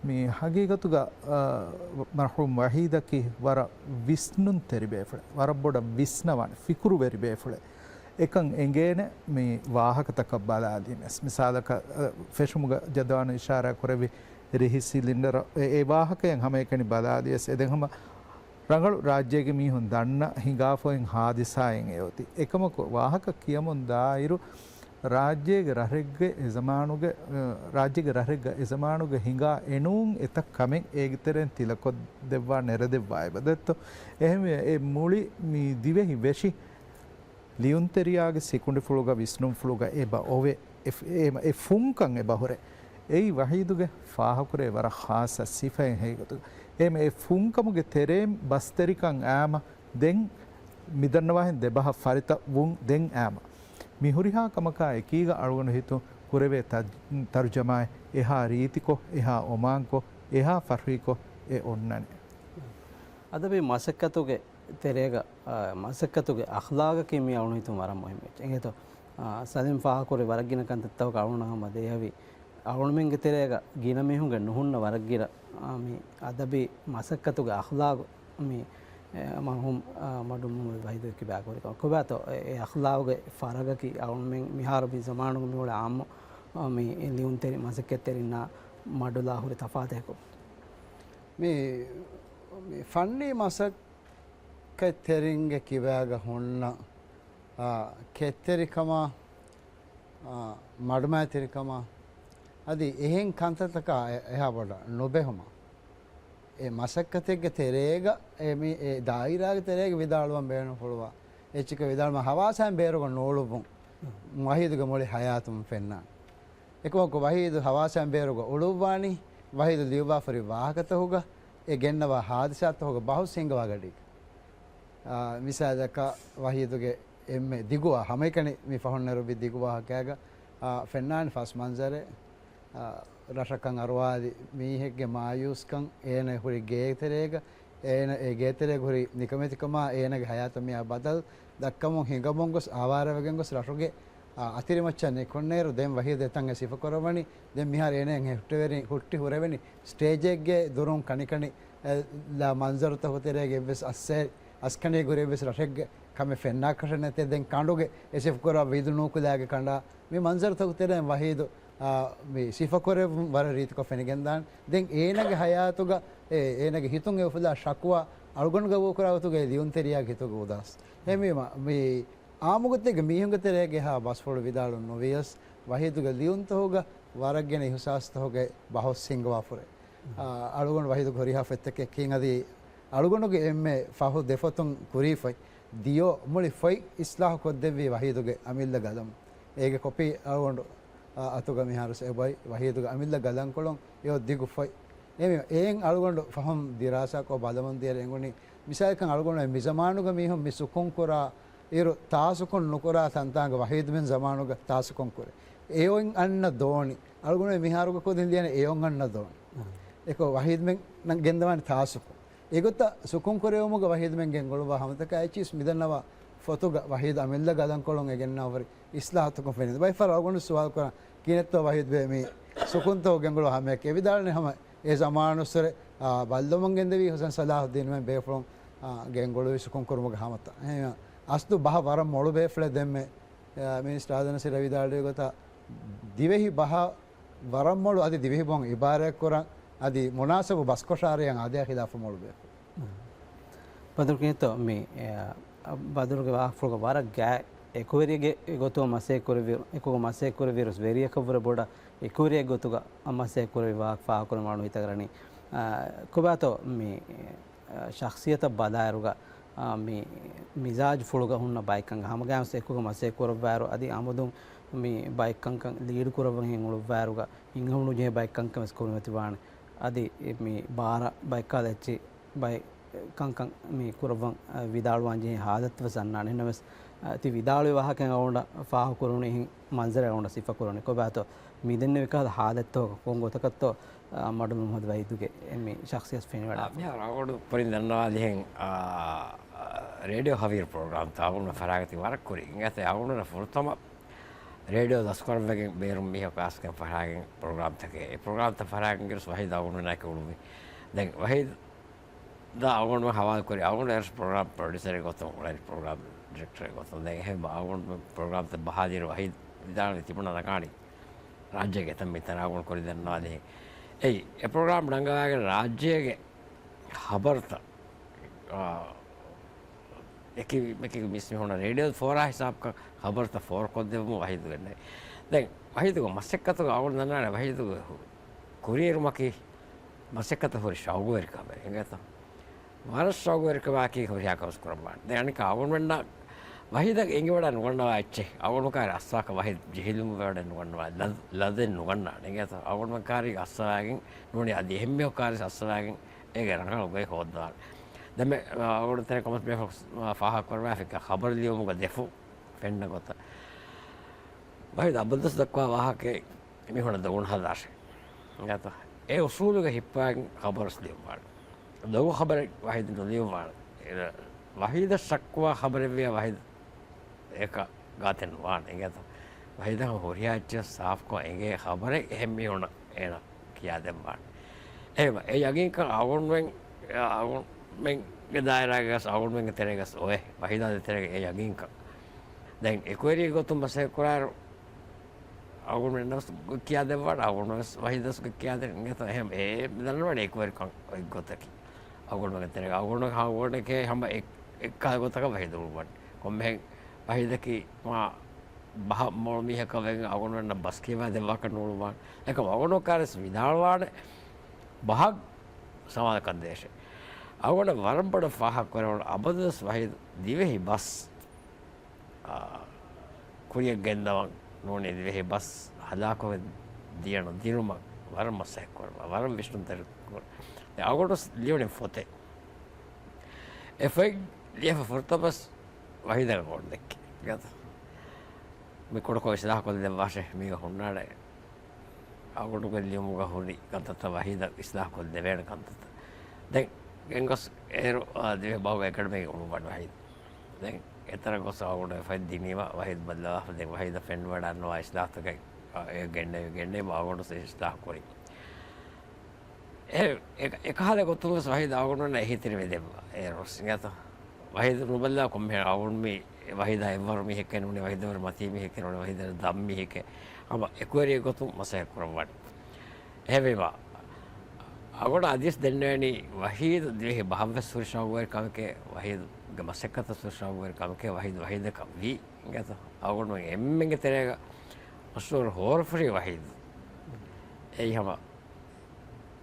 މި ހަގީގަތުގަ، އަ، މަރްޙޫމް ވަޙީދަކީ ވަރަށް ވިސްނުންތެރި ބޭފުޅެއް، ވަރަށް ބޮޑަށް ވިސްނަވާނެ، ފިކުރުވެރި ބޭފުޅެއް. އެކަން އެނގޭނެ މި ވާހަކަތަކަށް ބަލާލީމެސް. މިސާލަކަށް، އަ، ފެށުމުގަ ޖަދުވާނު އިޝާރާ ކުރެއްވި ރިހި ސިލިންޑަރ އެ، އެ ވާހަކަޔަށް ހަމައެކަނި ބަލާލިޔަސް، އެ ދެން ހަމަ ރަނގަޅު ރާއްޖޭގެ މީހުން ދަންނަ ހިނގާފައިން ހާދިސާއެއް އެއޮތީ. އެކަމަކު ވާހަކަ ކިޔަމުން ދާއިރު ރާއްޖޭގެ ރަށެއްގެ އެ ޒަމާނުގެ، އަ، ރާއްޖޭގެ ރަށެއްގަ އެ ޒަމާނުގެ ހިނގާ އެނޫން އެތައް ކަމެއް އޭގެ ތެރެއިން ތިލަކޮށްދެއްވާ ނެރެދެއްވާ އެބަދެއްތޯ. އެހެންވެ އެ މުޅި މި ދިވެހި ވެށި ލިޔުންތެރިޔާގެ ސިކުނޑިފުޅުގަ ވިސްނުންފުޅުގަ އެބަ އޮވެ. އެ، އެ، އެ ފުންކަން އެބަ ހުރެ. އެއީ ވަޙީދުގެ ފާހަކުރޭ ވަރަށް ޚާއްޞަ ސިފައެއް ހެއިގޮތުގަ. އެ، އެ ފުންކަމުގެ ތެރޭން ބަސްތެރިކަން އާމަ ދެން މިދަންނަވާހެން ދެބަހަށް ފަރިތަ ވުން ދެން އާމަ. މި ހުރިހާ ކަމަކާ އެކީގަ އަޅުގަނޑު ހިތުން ކުރެވޭ ތަ-، ތަރުޖަމާއެއް އެހާ ރީތިކޮށް، އެހާ އޮމާންކޮށް، އެހާ ފަރުހީކޮށް އެ އޮންނަނީ. އަދަބީ މަސައްކަތުގެ ތެރޭގަ، އާ، މަސައްކަތުގެ އަޚްލާގަކީ މީ އަޅުން ހިތުން ވަރަށް މުހިއްމު އެއްޗެއް. އެނގޭތޯ، އާ، ސަލީމް ފާހަކުރި ވަރަށް ގިނަ ކަންތައްތަކުގަ އަޅުން ހަމަ ދެއަވި އަޅުންމެންގެ ތެރޭގަ ގިނަ މީހުންގެ ނުހުންނަ ވަރަށް ގިނަ، އާ، މި އަދަބީ މަސައްކަތުގެ އަޚްލާގު މި، އެ، މަރްޙޫމް، އާ، މަޑުމޫނު ވަޙީދު ކިބާ ކުރި ކަމަށް. ކޮބާތޯ އެ، އެ އަޚްލާގުގެ ފަރަގަކީ އަޅުންމެން މިހާރު މި ޒަމާނުގަ މިއުޅޭ އާއްމު، އާ، މި ލިޔުންތެރި މަސައްކަތްތެރިންނާ މަޑުލާ ހުރި ތަފާތެއްކޮ. މި، މި ފަންނީ މަސައް ކަތްތެރިންގެ ކިބާގަ ހުންނަ، އާ، ކެތްތެރިކަމާ، އާ، މަޑުމައިތިރިކަމާ، އަދި އެހެން ކަންތައްތަކާ އެ-، އެހާ ބޮޑަށް ނުބެހުމަށް، އެ މަސައްކަތެއްގެ ތެރޭގަ، އެ މި-، އެ ދާއިރާގެ ތެރޭގަ ވިދާޅުވަން ބޭނުންފުޅުވާ އެއްޗަކަށް ވިދާޅުވުމަށް ހަވާސާއިން ބޭރުގަ ނޫޅުއްވުން ވަޙީދުގެ މުޅި ހަޔާތުން ފެންނާނެ. އެކަމަކު ވަޙީދު ހަވާސާއިން ބޭރުގަ އުޅުއްވާނީ، ވަޙީދު ލިޔުއްވާފަ ހުރި ވާހަކަތަކުގަ އެ ގެންނަވާ ހާދިސާތަކުގަ ބަހުސް ހިންގަވާ ގަޑީގަ. އާ، މިސާލަކަށް ވަޙީދުގެ އެންމެ ދިގު ވާ-، ހަމައެކަނި މި ފަހުން ނެރުއްވި ދިގު ވާހަކައިގަ، އާ، ފެންނާނެ ފަސް މަންޒަރެއް، އާ، ރަށަކަށް އަރުވާލި މީހެއްގެ މާޔޫސްކަން، އޭނަ ހުރި ގޭތެރޭގަ، އޭނަ އެ ގޭތެރޭގަ ހުރި ނިކަމެތިކަމާ، އޭނަގެ ހަޔާތަށް މިއާ ބަދަލު ދައްކަމުން ހިނގަމުން ގޮސް، އާވާރަވެގެން ގޮސް ރަށުގެ، އާ، އަތިރިމައްޗަށް ނިކުންނޭރު ދެން ވަޙީދު އެތަން އެ ސިފަކުރައްވަނީ. ދެން މިހާރު އޭނަ ހުއްޓިވެރި-، ހުއްޓި ހުރެވެނީ ސްޓޭޖެއްގެ ދުރުން ކަނިކަނި، އެ، ލާ މަންޒަރުތަކު ތެރޭގެ އެއްވެސް އައްސޭ-، އަސްކަނޑީގެ ހުރި އެއްވެސް ރަށެއްގެ ކަމެއް ފެންނާކަށެއް ނެތޭ. ދެން ކަނޑުގެ އެ ސިފަކުރާ ވިދު ނޫކުލާގެ ކަނޑާ މި މަންޒަރުތަކު ތެރެއިން ވަޙީދު، އާ، މި ސިފަކުރެއްވުން ވަރަށް ރީތިކޮށް ފެނިގެންދާނެ. ދެން އޭނަގެ ހަޔާތުގަ، އޭ، އޭނަގެ ހިތުން އެ އުފުލާ ޝަކުވާ އަޅުގަނޑުގަ ވޯކުރާ ގޮތުގައި ލިޔުންތެރިޔާގެ ހިތުގަ އުދާސް. އެހެންވީމަ، މި އާއްމުގޮތެއްގެ މީހުންގެ ތެރޭގެ ހާ ބަސްފުޅު ވިދާޅުން ނުވިޔަސް، ވަޙީދުގެ ލިޔުންތަކުގަ ވަރަށް ގިނަ އިހުސާސްތަކުގެ ބަހުސް ހިންގަވާފުރޭ. އާ، އަޅުގަނޑު ވަޙީދުގެ ހުރިހާ ފޮތްތަކެއް ކީން އަދި އަޅުގަނޑުގެ އެންމެ ފަހު ދެފޮތުން ކުރީ ފޮތް، ދިޔޯ މުޅި ފޮތް އިސްލާހު ކޮށްދެއްވީ ވަޙީދުގެ އަމިއްލަ ގަލަމު. އޭގެ ކޮޕީ އަޅުގަނޑު، އާ، އަތުގަ މިހާރު އެބައޮތް ވަޙީދުގެ އަމިއްލަ ގަލަންކޮޅުން އެއޮތް ދިގު ފޮތް. އެ މި-، އެއިން އަޅުގަނޑު ފަހުން ދިރާސާކޮށް ބަލަމުން ދިޔަރެ އެނގުނީ، މިސާލަކަށް އަޅުގަނޑު މި ޒަމާނުގަ މީހުން މި ސުކުން ކުރާ އިރު ތާސުކުން ނުކުރާ ތަންތާނގަ ވަޙީދުމެން ޒަމާނުގަ ތާސުކުން ކުރޭ. އެއޮތް އަންނަ ދޯނި. އަޅުގަނޑު މިހާރުގަ ކުދިން ލިޔަނީ އެއޮތް އަންނަ ދޯނި. އެކޮ ވަޙީދުމެން ނަން ގެންދަވާނެ ތާސުކުން. އެގޮތަށް ސުކުން ކުރެވުމުގަ ވަޙީދުމެން ގެންގުޅުއްވާ ހަމަތަކާ އެއްޗިސް މިދަންނަވާ ފޮތުގަ ވަޙީދު އަމިއްލަ ގަލަންކޮޅުން އެ ގެންނަވާ ހުރި އިސްލާހުތަކުން ފެނި. ބައެއް ފަހަރު އަޅުގަނޑު ސުވާލު ކުރާ ކިހިނެއްތޯ ވަޙީދު ބޭ މި ސުކުންތަކު ގެންގުޅުވާ ހަމަޔަކީ. އެ ވިދާޅުވަނީ ހަމަ އެ ޒަމާނުއްސުރެ، އާ، ބައްލަވަން ގެންދެވީ ހުސެން ސަލާހުއްދީން މެން ބޭފުޅުން، އާ، ގެންގުޅުވި ސުކުން ކުރުމުގެ ހަމަތައް. އެހެން އަސްލު ބަހަށް ވަރަށް މޮޅު ބޭފުޅެއް ދެންމެ، އާ، މިނިސްޓަރ އާދަނަސީރަށް ވިދާޅުވި ގޮތަށް ދިވެހި ބަހަށް ވަރަށް މޮޅު އަދި ދިވެހި ބަހުން އިބާރާތްކުރަން އަދި މުނާސަބު ބަސްކޮށާރިޔަން އާދަޔާ ޚިލާފަށް މޮޅު ބޭފުޅެއް. ބަދުރު ކިހިނެއްތޯ މި، އެ، ބަދުރުގެ ވާހަކަފުޅުގަ ވަރަށް ގާތް އެކުވެރިއެއްގެ ގޮތުގަ މަސައްކަތް ކުރެއްވި، އެކުގަ މަސައްކަތް ކުރެއްވިއިރު ވެރިޔަކަށްވުރެ ބޮޑަށް އެކުވެރިއެއް ގޮތުގަ މަސައްކަތް ކުރެއްވި ވާހަކަ ފާހަގަކުރުމަށް އަޅުގަނޑު ހިތަށް އަރަނީ، އާ، ކޮބާތޯ މި، އާ، ޝަޚްސިއްޔަތަށް ބަލާއިރުގަ، އާ، މި މިޒާޖުފުޅުގަ ހުންނަ ބައެއްކަން ހަމަގައިމުވެސް އެކުގަ މަސައްކަތް ކުރައްވާއިރު އަދި އަމުދުން މި ބައެއްކަންކަން ލީޑް ކުރައްވަން ހެން އުޅުއްވާއިރުގަ ހިނގަމުނުޖެހޭ ބައެއްކަންކަން ވެސް ކުރިމަތިވާނެ. އަދި މި ބާރަ ބައެއްކާލަ އެއްޗި ބައެއް ކަންކަން މި ކުރައްވަން، އަ، ވިދާޅުވާން ޖެހޭ ހާލަތު ވެސް އަންނާނެ. އެހެންނަމަވެސް، އަ، ތި ވިދާޅުވި ވާހަކައިން އަޅުގަނޑަށް ފާހަގަކުރުނީ އެހެން މަންޒަރެއް އަޅުގަނޑަށް ސިފަކުރަނީ. ކޮބާތޯ، މި ދެންނެވި ކަހަލަ ޙާލަތްތަކަކަށް ކޮން ގޮތަކަށްތޯ، އާ، މަޑުލު މުހައްމަދު ވަހީދުގެ މި ޝަޚްޞިއްޔަތު ފެނިވަޑާ؟ އާ، މިހާރު އަޅުގަނޑު ކުރިން ދަންނަވާލިހެން، އާ، ރޭޑިއޯ ހަވީރު ޕްރޮގްރާމްތައް އަޅުގަނޑު ފަރާގަތި ވަރަށް ކުރި. އިނގޭތަ އަޅުގަނޑު ފުރަތަމަ ރޭޑިއޯ ދަސްކުރައްވަގެން ބޭރުން މީހަކު އާސްގެން ފަށާގެން ޕްރޮގްރާމްތަކެއް، އެ ޕްރޮގްރާމްތައް ފަށާގެން ގެން ވަހީދު އަޅުގަނޑު ނައިކެ އުޅުއްވި. ދެން ވަހީދު ދާ އަޅުގަނޑު ހަވާލު ކުރި. އަޅުގަނޑު އެރަށް ޕްރޮގްރާމް ޕްރޮޑިއުސަރެއް ގޮތުން އުޅެނީ، ޕްރޮގްރާމް ޑިރެކްޓަރެއް ގޮތުން. ދެން އެހެން އަޅުގަނޑު ޕްރޮގްރާމްތައް ބަހާލިއިރު ވަހީދު ވިދާޅުވި ތިބުނާ ނަގާނީ ރާއްޖޭގެ އެތަން މިތަނަށް އަޅުގަނޑު ކުރި ދަންނަވާލިހެން. އެއީ، އެ ޕްރޮގްރާމް ނަގަވާގެން ރާއްޖޭގެ ޚަބަރުތައް، އާ، އެކި، އެކި މިސް މި ހުންނަ ރޭޑިއޯ ފޯރާ ހިސާބަކަށް ޚަބަރުތައް ފޯރުކޮށްދެއްވުމަށް ވަހީދު ގެންނައި. ދެން ވަހީދުގެ މަސައްކަތުގަ އަޅުގަނޑު ދަންނާނެ ވަހީދުގެ ކުރިއެރުމަކީ މަސައްކަތަށް ހުރި ޝައުގުވެރިކަމެއް އިނގޭތަ؟ ވަރަށް ޝައުގުވެރިކަމާއެކީ ހުރިހާ ކަމެއް ކުރައްވާނެ. ދެން އަނެއްކާ އަޅުގަނޑުމެންނަށް ވަހީދަށް އެނގިވަޑައި ނުގަންނަވާ އެއްޗެއް، އަޅުގަނޑު ކާރި އައްސާކަށް ވަހީދު ޖެހިލުމުގަ ވަޑައި ނުގަންނަވާ، ލަދް-، ލަދެއް ނުގަންނާނެ އިނގޭތަ؟ އަޅުގަނޑުމެން ކާރި އައްސަވާގެން ނޫނީ އަދި އެހެންމީހަކު ކާރި އައްސަވާގެން އޭގެ ރަނގަޅު ގޮތް ހޯއްދަވާނެ. ދެންމެ، އާ، އަޅުގަނޑު ތެރެ ކޮމަސް ބޭފުޅުން ފާހަގަކުރައްވާފިކަ ޚަބަރު ލިޔުމުގަ ދެފުށް ފެންނަ ގޮތަށް ވަހީދު އަބަދުވެސް ދައްކަވާ ވާހަކައެއް މި ހުންނަ ދޮގުން ހަދާށޭ. އެ އުސޫލުގެ ހިއްޕާގެން ޚަބަރުވެސް ލިޔުއްވާނެ. ދޮގު ޚަބަރެއް ވަހީދު ނުލިޔުއްވާނެ. އެ، ވަހީދަށް ޝައްކުވާ ޚަބަރެއްވިޔާ ވަހީދު އެކަ ގާތެއް ނުވާނެ. އިނގޭތަ؟ ވަހީދަށް ހުރިހާ އެއްޗެއް ސާފުކޮށް އެނގޭ ޚަބަރެއް އެހެން މީހުންނަށް އޭނަ ކިޔާދެއްވާނެ. އެހެންވެ، އެ ޔަގީންކަން އަޅުގަނޑުމެން، އަޅުގަނޑުމެންގެ ދާއިރާގަސް، އަޅުގަނޑުމެންގެ ތެރޭގަސް އޮވޭ. ވަހީދާ ދޭތެރޭގަ އެ ޔަގީންކަން. ދެން އެކުވެރި ގޮތުން މަސައްކަތް ކުރާއިރު، އަޅުގަނޑުމެންނަށް ގޮތް ކިޔާދެއްވާނެ، އަޅުގަނޑުވެސް ވަހީދަށް ގޮތް ކިޔާދޭނެ. އިނގޭތަ؟ އެހެން އެ ދަންނަވަނީ އެކުވެރިކަން އޮތް ގޮތަކީ. އަޅުގަނޑުމެންގެ ތެރޭގަ އަޅުގަނޑު ހަމަ އެއް، އެއްކާ ގޮތަކަށް ވަހީދު އުޅުއްވަނީ. ކޮންމެހެން ވަހީދަކީ މާ ބަހަށް މޮޅު މީހަކަށް ވެގެން އަޅުގަނޑުމެންނަށް ބަސް ކިޔަވާ ދެއްވާކަށް ނޫޅުއްވާނެ. އެކަމް އަޅުގަނޑު ކާރިސް ވިދާޅުވާނެ ބަހަށް ސަމާލަކަށް ދޭށޭ. އަޅުގަނޑަށް ވަރަށް ބޮޑަށް ފާހަގަ ކުރެވުނު އަބަދުވެސް ވަހީދު ދިވެހި ބަސް، އާ، ކުރިއަށް ގެންދަވަން ނޫނީ ދިވެހި ބަސް ހަލާކުވެ ދިޔަ ނުދިނުމަށް ވަރަށް މަސައްކަތް ކުރަމާ، ވަރަށް ވިސްނުންތެރި ކުރަ. ދެން އަޅުގަނޑު ލިޔުނީ ފޮތެއް. އެ ފޮތް ލިޔެފަ ފުރަތަމަސް ވަހީދަށް އަޅުގަނޑު ދެއްކި. މި ކުޑަކޮށް އިސްލާހު ކޮށްދެއްވާށޭ، މީގަ ހުންނާނެ. އަޅުގަނޑުގެ ލިޔުމުގަ ހުރި ކަންތައްތައް ވަހީދަށް އިސްލާހު ކޮށްދެވޭނެ ކަންތައްތައް. ދެން ގެންގޮސް އޭރު، އާ، ދިވެހި ބަހުގެ އެކަޑަމީގެ އުޅުއްވާނެ ވަހީދު. ދެން އެތަނަށް ގޮސް އަޅުގަނޑު އެ ފޮތް ދިނީމަ ވަހީދު ބައްލަވާފަ. ދެން ވަހީދަށް ފެންވަޑައިގަންނަވާ އިސްލާހުތަކެއް، އާ، އެ ގެންނެވި، ގެންނެވީމަ އަޅުގަނޑު އިސްލާހު ކުރި. އެ، އެ، އެކަހަލަ ގޮތުން ވެސް ވަހީދު އަޅުގަނޑުމެންނަށް އެހީތެރިވެ ދެއްވާ. އޭރު ވެސް އިނގޭތަ؟ ވަހީދު ނުބައްލާ ކޮންމެހެން އަޅުގަނޑު މީ، ވަހީދާ އެއްވަރު މީހެކޭ ނޫނީ، ވަހީދު ވަރަށް މަތީ މީހެކޭ ނޫނީ، ވަހީދު ވަރަށް ދަށް މީހެކޭ. ހަމަ އެކުވެރި ގޮތުން މަސައްކަތް ކުރައްވާނެ. އެހެންވީމަ، އަޅުގަނޑަށް އަދިވެސް ދެންނެވެނީ ވަހީދު ދިވެހި ބަހަށްވެސް ހުރި ޝައުގުވެރި ކަމެކޭ، ވަހީދުގެ މަސައްކަތަށް ހުރި ޝައުގުވެރި ކަމެކޭ، ވަހީދު ވަހީދަކަށް ވީ. އިނގޭތަ؟ އަޅުގަނޑުމެން އެންމެންގެ ތެރޭގަ މަޝްހޫރު ހޯރަފުށި ވަހީދު. އެއީ ހަމަ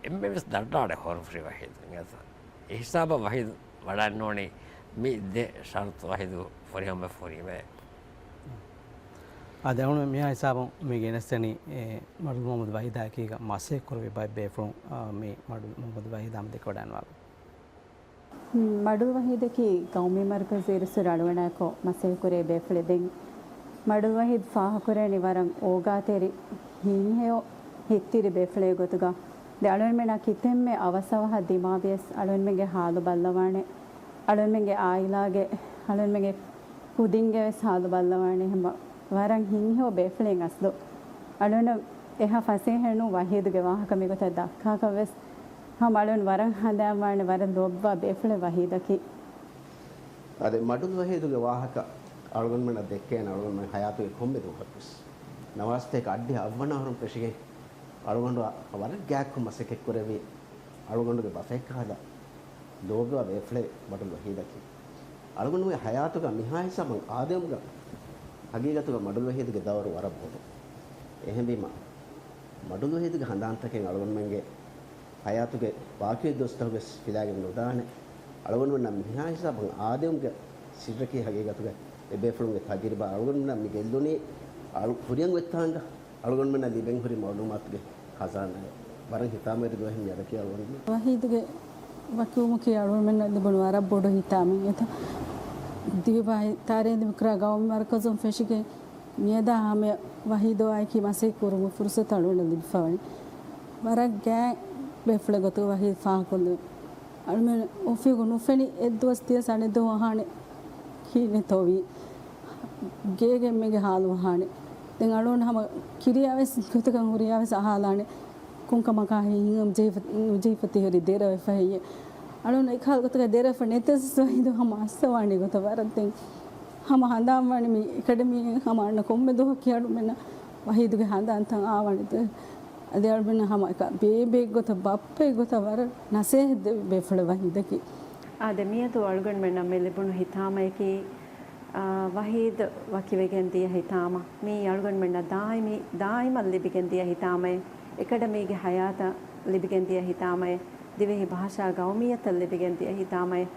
އެންމެންވެސް ދަންނާނެ ހޯރަފުށި ވަހީދު. އެހިސާބަށް ވަހީދު ވަޑައިންނޫނީ މި ދެ ޝަރުޠު ވަހީދު ފުރިހަމަވެފަ ހުރީމޭ. އާދެ، އަޅުގަނޑު މިހާ ހިސާބުން މި ގެނެސްދެނީ، އެ، މަޑުލު މުހައްމަދު ވަހީދާ އެކީގަ މަސައްކަތް ކުރެއްވި ބައެއް ބޭފުޅުން، އާ، މި މަޑުލު މުހައްމަދު ވަހީދާ ހަމަ ދެކެވަޑައިގަންނަވާ. މަޑުލު ވަހީދަކީ ގައުމީ މަރުކަޒު އިރުއްސުރެ އަޅުގަނޑާއެކު މަސައްކަތް ކުރޭ ބޭފުޅެއް. ދެން މަޑުލު ވަހީދު ފާހަގަކުރަނީ ވަރަށް އޯގާތެރި، ހިތްހެޔޮ، ހިތްތިރި ބޭފުޅެއް ގޮތުގަ. ދެން އަޅުގަނޑުމެންނާ ކިތަންމެ އަވަސްއަވަހަށް ދިމާވިޔަސް އަޅުގަނޑުމެންގެ ހާލު ބައްލަވާނެ. އަޅުގަނޑުމެންގެ އާއިލާގެ، އަޅުގަނޑުމެންގެ ކުދިންގެ ވެސް ހާލު ބައްލަވާނެ. ހަމަ ވަރަށް ހިތްހެޔޮ ބޭފުޅެއް އަސްލު. އަޅުގަނޑު އެހާ ފަސޭހައެއް ނޫން ވަހީދުގެ ވާހަކަ މިގޮތަށް ދައްކާކަށް ވެސް. ހަމަ އަޅުގަނޑު ވަރަށް ހަނދާންވާނެ ވަރަށް ލޯބިވާ ބޭފުޅެއް ވަހީދަކީ. އާދެ، މަޑުލު ވަހީދުގެ ވާހަކަ އަޅުގަނޑުމެންނަށް ދެއްކޭނެ އަޅުގަނޑުމެން ހަޔާތުގެ ކޮންމެ ދުވަހަކުވެސް. ނަވާސްތޭކަ އަށްޑިހަ އަށްވަނަ އަހަރުން ފެށިގެން އަޅުގަނޑު ވަރަށް ގާތްކޮށް މަސައްކަތް ކުރެއްވި އަޅުގަނޑުގެ ބަފައެއްކަހަލަ ލޯބިވާ ބޭފުޅެއް މަޑުލު ވަހީދަކީ. އަޅުގަނޑުގެ ހަޔާތުގަ މިހާ ހިސާބަށް އާދެވުމުގަ ހަގީގަތުގަ މަޑުލު ވަހީދުގެ ދައުރު ވަރަށް ބޮޑު. އެހެންވީމަ، މަޑުލު ވަހީދުގެ ހަނދާންތަކެއް އަޅުގަނޑުމެންގެ ހަޔާތުގެ ބާކީ ދުވަސްތަކުގަސް ފިލާގެން ނުދާނެ. އަޅުގަނޑުމެންނަށް މިހާ ހިސާބަށް އާދެވުމުގެ ސިއްރަކީ ހަގީގަތުގަ އެ ބޭފުޅުންގެ ތަޖުރިބާ. އަޅުގަނޑުމެންނަށް މި ގެއްލުނީ އަޅު-، ހުރިހަން އޮތްތާނގަ އަޅުގަނޑުމެންނަށް ލިބެން ހުރި މައުލޫމާތުގެ ޚަޒާނާއެއް. ވަރަށް ހިތާމަވެރި ދުވަހެއް މި އަދަކީ އަޅުގަނޑުމެން. ވަހީދުގެ ވަކިވުމަކީ އަޅުގަނޑުމެންނަށް ލިބުނު ވަރަށް ބޮޑު ހިތާމައެއް. އެތަ ދިވެހިބަހަށް ތާރޭ ދިމުކުރާ ގައުމީ މަރުކަޒުން ފެށިގެން މިއަދާ ހަމަޔަށް ވަހީދުއާއެކީ މަސައްކަތް ކުރުމުގެ ފުރުސަތު އަޅުގަނޑަށް ލިބިފަވަނީ. ވަރަށް ގާތް ބޭފުޅެއް ގޮތުގަ ވަހީދު ފާހަގަކޮށްލި. އަޅުމެން އޮފީހުގަ ނުފެނި އެއްދުވަސް ތިޔަސް އަނެއްދުވަހު އަހާނެ ކިހިނެއްތޯވީ. ގޭގެ އެންމެންގެ ހާލު އަހާނެ. ދެން އަޅުގަނޑު ހަމަ ކިރިޔާވެސް ގޮތަކަށް ހުރިޔާވެސް އަހާލާނެ. ކޮންކަމަކާ ހިނގަމު ޖެހިފަ-، ނުޖެހިފަ ތިހުރި ދެރަވެފަ ހެއްޔެ؟ އަޅުން އެކަހަލަ ގޮތަކަށް ދެރަވެފަ ނެތެސް ވަހީދު ހަމަ އައްސަވާނީ ގޮތަށް ވަރަށް ދެން ހަމަ ހަނދާންވާނީ މި އެކަޑަމީއެއް ހަމަ އަންނަ ކޮންމެ ދުވަހަކީ އަޅުމެންނަށް ވަހީދުގެ ހަނދާންތައް އާވާނެ ދެ-، އަދި އަޅުމެންނަށް ހަމަ އެކަ ބޭބެއެއް ގޮތަށް ބައްޕައެއް ގޮތަށް ވަރަށް ނަސޭހަތް ދެއްވި ބޭފުޅެއް ވަހީދަކީ. އާދެ، މިއަދު އަޅުގަނޑުމެންނަށް މި ލިބުނު ހިތާމަޔަކީ، އާ، ވަހީދު ވަކިވެގެން ދިޔަ ހިތާމަ. މީ އަޅުގަނޑުމެންނަށް ދާއިމީ، ދާއިމަށް ލިބިގެން ދިޔަ ހިތާމައެއް. އެކަޑަމީގެ ހަޔާތަށް ލިބިގެން ދިޔަ ހިތާމައެއް. ދިވެހި ބަހަށާ ގައުމިއްޔަތަށް ލިބިގެން ދިޔަ ހިތާމައެއް.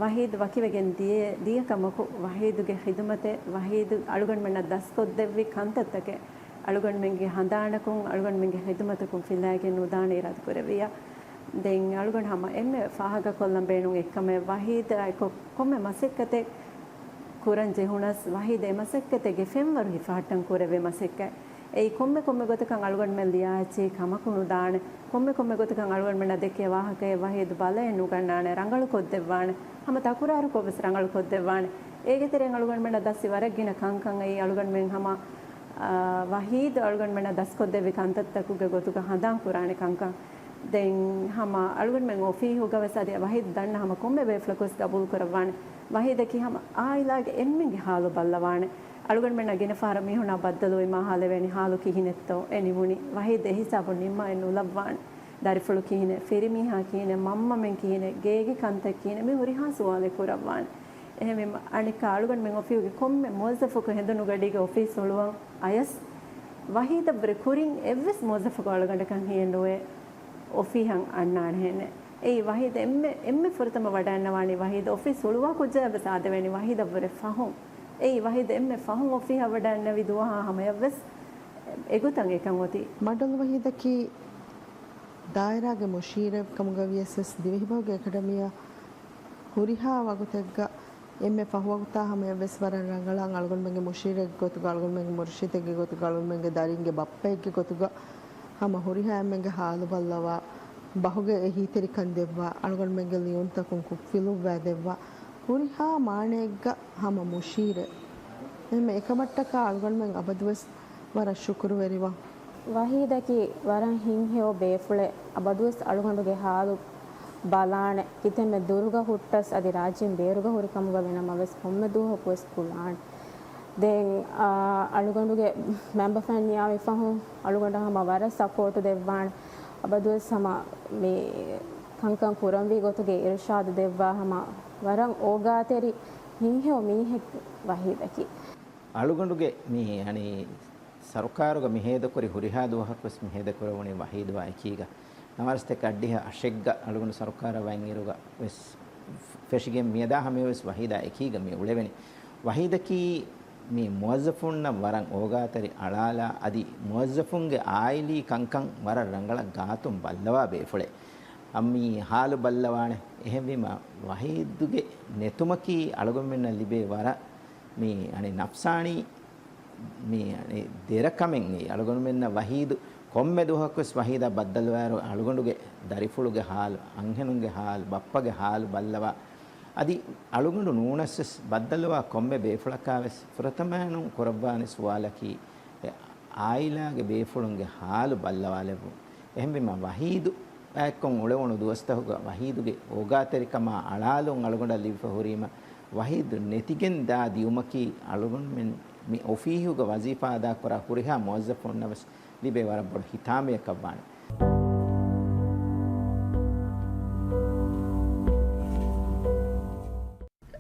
ވަހީދު ވަކިވެގެން ދިޔަ، ދިޔަ ކަމަކު، ވަހީދުގެ ޚިދުމަތެއް، ވަހީދު އަޅުގަނޑުމެންނަށް ދަސްކޮށްދެއްވި ކަންތައްތަކެއް އަޅުގަނޑުމެންގެ ހަނދާނަކުން، އަޅުގަނޑުމެންގެ ޚިދުމަތަކުން ފިލައިގެން ނުދާނެ އިރާދަކުރެއްވިއްޔާ. ދެން އަޅުގަނޑު ހަމަ އެންމެ ފާހަގަކޮށްލަން ބޭނުން އެއްކަމެއް، ވަހީދާ އެކު ކޮންމެ މަސައްކަތެއް ކުރަން ޖެހުނަސް، ވަހީދު އެ މަސައްކަތެއްގެ ފެންވަރު ހިފަހައްޓަން ކުރެއްވި މަސައްކަތް. އެއީ ކޮންމެ ކޮންމެ ގޮތަކަށް އަޅުގަނޑުމެން ލިޔާ އެއްޗެހި ކަމަކު ނުދާނެ. ކޮންމެ ކޮންމެ ގޮތަކަށް އަޅުގަނޑުމެންނަށް ދެކޭ ވާހަކައެއް ވަހީދު ބަލައެއް ނުގަންނާނެ، ރަނގަޅުކޮށްދެއްވާނެ. ހަމަ ތަކުރާރުކޮށްވެސް ރަނގަޅުކޮށްދެއްވާނެ. އޭގެ ތެރެއިން އަޅުގަނޑުމެންނަށް ދަސްވި ވަރަށް ގިނަ ކަންކަން އެއީ އަޅުގަނޑުމެން ހަމަ، އާ، ވަހީދު އަޅުގަނޑުމެންނަށް ދަސްކޮށްދެއްވި ކަންތައްތަކުގެ ގޮތުގަ ހަނދާން ކުރާނެ ކަންކަން. ދެން ހަމަ އަޅުގަނޑުމެން އޮފީހުގަ ވެސް އަދި ވަހީދު ދަންނަ ހަމަ ކޮންމެ ބޭފުޅަކު ވެސް ގަބޫލު ކުރައްވާނެ. ވަހީދަކީ ހަމަ އާއިލާގެ އެންމެންގެ ހާލު ބައްލަވާނެ. އަޅުގަނޑުމެންނަށް ގިނަ ފަހަރަށް މީހުންނާ ބައްދަލުވީމާ ހާލެވޭނީ ހާލު ކިހިނެއްތޯ އެ ނިމުނީ. ވަހީދު އެ ހިސާބުން ނިންމާއެއް ނުލައްވާނެ. ދަރިފުޅު ކިހިނެއް، ފިރިމީހާ ކިހިނެއް، މަންމަމެން ކިހިނެއް، ގޭގެ ކަންތައް ކިހިނެއް، މި ހުރިހާ ސުވާލެއް ކުރައްވާނެ. އެހެންވީމަ، އަނެއްކާ އަޅުގަނޑުމެން އޮފީހުގެ ކޮންމެ މުވައްޒަފަކު ހެނދުނުގަޑީގަ އޮފީސް ހުޅުވަން އަޔަސް، ވަހީދަށްވުރެ ކުރިން އެއްވެސް މުވައްޒަފަކު އަޅުގަނޑަކަށް ހިޔެއް ނުވޭ އޮފީހަށް އަންނާނެހެނެއް. އެއީ ވަހީދު އެންމެ، އެންމެ ފުރަތަމަ ވަޑައިންނަވާނީ ވަހީދު އޮފީސް ހުޅުވާ ކުއްޖާއަށްވެސް އާދެވޭނީ ވަހީދަށްވުރެ ފަހުން. އެއީ ވަހީދު އެންމެ ފަހުން އޮފީހަށް ވަޑައިންނެވި ދުވަހާ ހަމަޔަށްވެސް އެގޮތަށް އެކަން އޮތީ. މަޑޮލު ވަހީދަކީ ދާއިރާގެ މުޝީރެއް ކަމުގަ ވިޔަސް ވެސް ދިވެހިބަހުގެ އެކަޑަމީއަށް ހުރިހާ ވަގުތެއްގަ އެންމެ ފަހުވަގުތާ ހަމަޔަށްވެސް ވަރަށް ރަނގަޅަށް އަޅުގަނޑުމެންގެ މުޝީރެއް ގޮތުގަ، އަޅުގަނޑުމެންގެ މުރުޝިދެއްގެ ގޮތުގަ، އަޅުގަނޑުމެންގެ ދަރިންގެ ބައްޕައެއްގެ ގޮތުގަ ހަމަ ހުރިހާ އެންމެންގެ ހާލު ބައްލަވާ، ބަހުގެ އެހީތެރިކަން ދެއްވާ، އަޅުގަނޑުމެންގެ ލިޔުންތަކުން ކުށްފިލުއްވާ ދެއްވާ، ހުރިހާ މާނައެއްގަ ހަމަ މުޝީރެއް. އެހެންމެ އެކަމަށްޓަކާ އަޅުގަނޑުމެން އަބަދުވެސް ވަރަށް ޝުކުރުވެރިވާ. ވަހީދަކީ ވަރަށް ހިތްހެޔޮ ބޭފުޅެއް. އަބަދުވެސް އަޅުގަނޑުގެ ހާލު ބަލާނެ. ކިތަންމެ ދުރުގަ ހުއްޓަސް އަދި ރާއްޖޭން ބޭރުގަ ހުރި ކަމުގަ ވީނަމަވެސް ކޮންމެ ދުވަހަކުވެސް ކުޅާނެ. ދެން، އާ، އަޅުގަނޑުގެ މެމްބަރ ފެންނިޔާވި ފަހުން އަޅުގަނޑަށް ހަމަ ވަރަށް ސަޕޯޓު ދެއްވާނެ. އަބަދުވެސް ހަމަ މި ކަންކަން ކުރަންވީ ގޮތުގެ އިރުޝާދު ދެއްވާ ހަމަ ވަރަށް އޯގާތެރި ހިތްހެޔޮ މީހެއް ވަހީދަކީ. އަޅުގަނޑުގެ މި އަނި ސަރުކާރުގަ މި ހޭދަކުރި ހުރިހާ ދުވަހަކުވެސް މި ހޭދަކުރެވުނީ ވަހީދުއާ އެކީގަ. ނަވާރަސަތޭކަ އަށްޑިހަ އަށެއްގަ އަޅުގަނޑު ސަރުކާރަށް ވަންއިރުގަ ވެސް ފެށިގެން މިއަދާ ހަމަޔަށްވެސް ވަހީދާ އެކީގަ މި އުޅެވެނީ. ވަހީދަކީ މި މުވައްޒަފުންނަށް ވަރަށް އޯގާތެރި އަޅާލާ އަދި މުވައްޒަފުންގެ އާއިލީ ކަންކަން ވަރަށް ރަނގަޅަށް ގާތުން ބައްލަވާ ބޭފުޅެއް. އަ، މި ހާލު ބައްލަވާނެ. އެހެންވީމަ ވަހީދުގެ ނެތުމަކީ އަޅުގަނޑުމެންނަށް ލިބޭ ވަރަށް މި އަނެއް ނަފްސާނީ މި އަނެއް ދެރަ ކަމެއް. އަޅުގަނޑުމެންނަށް ވަހީދު ކޮންމެ ދުވަހަކުވެސް ވަހީދާ ބައްދަލުވާއިރު އަޅުގަނޑުގެ ދަރިފުޅުގެ ހާލު، އަންހެނުންގެ ހާލު، ބައްޕަގެ ހާލު ބައްލަވާ. އަދި އަޅުގަނޑު ނޫނަސްވެސް ބައްދަލުވާ ކޮންމެ ބޭފުޅަކާވެސް ފުރަތަމައިނުން ކުރައްވާނެ ސުވާލަކީ، އެ އާއިލާގެ ބޭފުޅުންގެ ހާލު ބައްލަވާލެއްވުން. އެހެންވީމަ ވަހީދު އާއެއްކޮށް އުޅެވުނު ދުވަސްތަކުގަ ވަހީދުގެ އޯގާތެރިކަމާ އަޅާލުން އަޅުގަނޑަށް ލިބިފަ ހުރީމަ، ވަހީދު ނެތިގެން ދާ ދިއުމަކީ އަޅުގަނޑުމެން މި އޮފީހުގަ ވަޒީފާ އަދާކުރާ ހުރިހާ މުވައްޒަފުންނަށް ވެސް ލިބޭ ވަރަށް ބޮޑު ހިތާމަޔަކަށްވާނެ.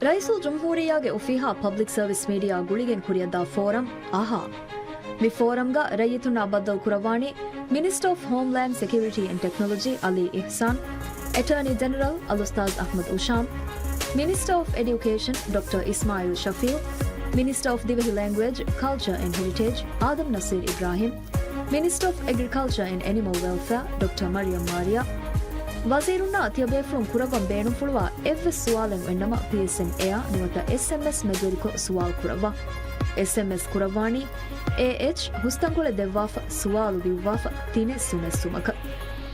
ރައީސުލްޖުމްހޫރިއްޔާގެ އޮފީހާ ޕަބްލިކް ސަރވިސް މީޑިއާ ގުޅިގެން ކުރިއަށްދާ ފޯރަމް، އަހާ. މި ފޯރަމްގަ ރައްޔިތުންނާ ބައްދަލު ކުރައްވާނީ މިނިސްޓަރ އޮފް ހޯމްލޭންޑް ސެކިއުރިޓީ އެންޑް ޓެކްނޮލޮޖީ އަލީ އިޙްސާން، އެޓާނީ ޖެނެރަލް އަލްއުސްތާޛް އަޙްމަދު އުޝާމް، މިނިސްޓަރ އޮފް އެޑިއުކޭޝަން ޑޮކްޓަރ އިސްމާޢީލް ޝަފީޢު، މިނިސްޓަރ އޮފް ދިވެހި ލެންގުއޭޖް، ކަލްޗަރ އެންޑް ހެރިޓޭޖް އާދަމް ނަސީރް އިބްރާހިމް، މިނިސްޓަރ އޮފް އެގްރިކަލްޗަރ އެންޑް އެނިމަލް ވެލްފެއާ ޑޮކްޓަރ މަރިޔަމް މާރިޔާ، ވަޒީރުންނާ ތިޔަބޭފުޅުން ކުރައްވަން ބޭނުންފުޅުވާ އެއްވެސް ސުވާލެއް އޮތްނަމަ، ޕީއެސްއެމްއޭއާ ނުވަތަ އެސްއެމްއެސް މެދުވެރިކޮށް ސުވާލު ކުރައްވާ. އެސްއެމްއެސް ކުރައްވާނީ އޭއެޗް ހުސްތަންކޮޅެއް ދެއްވާފަ، ސުވާލު ލިޔުއްވާފަ ތިނެއް ސުނެއް ސުމަކަށް.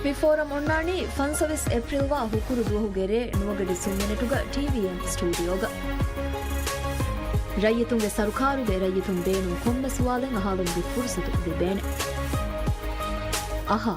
މި ފޯރަމް އޮންނާނީ ފަންސަވީސް އޭޕްރީލް ވާ ހުކުރު ދުވަހުގެ ރޭ ނުވަގަޑި ސުން މިނެޓުގަ ޓީވީއެމް ސްޓޫޑިއޯގަ. ރައްޔިތުންގެ ސަރުކާރުގެ ރައްޔިތުން ބޭނުން ކޮންމެ ސުވާލެއް އަހާލުމުގެ ފުރުސަތު ލިބޭނެ. އަހާ.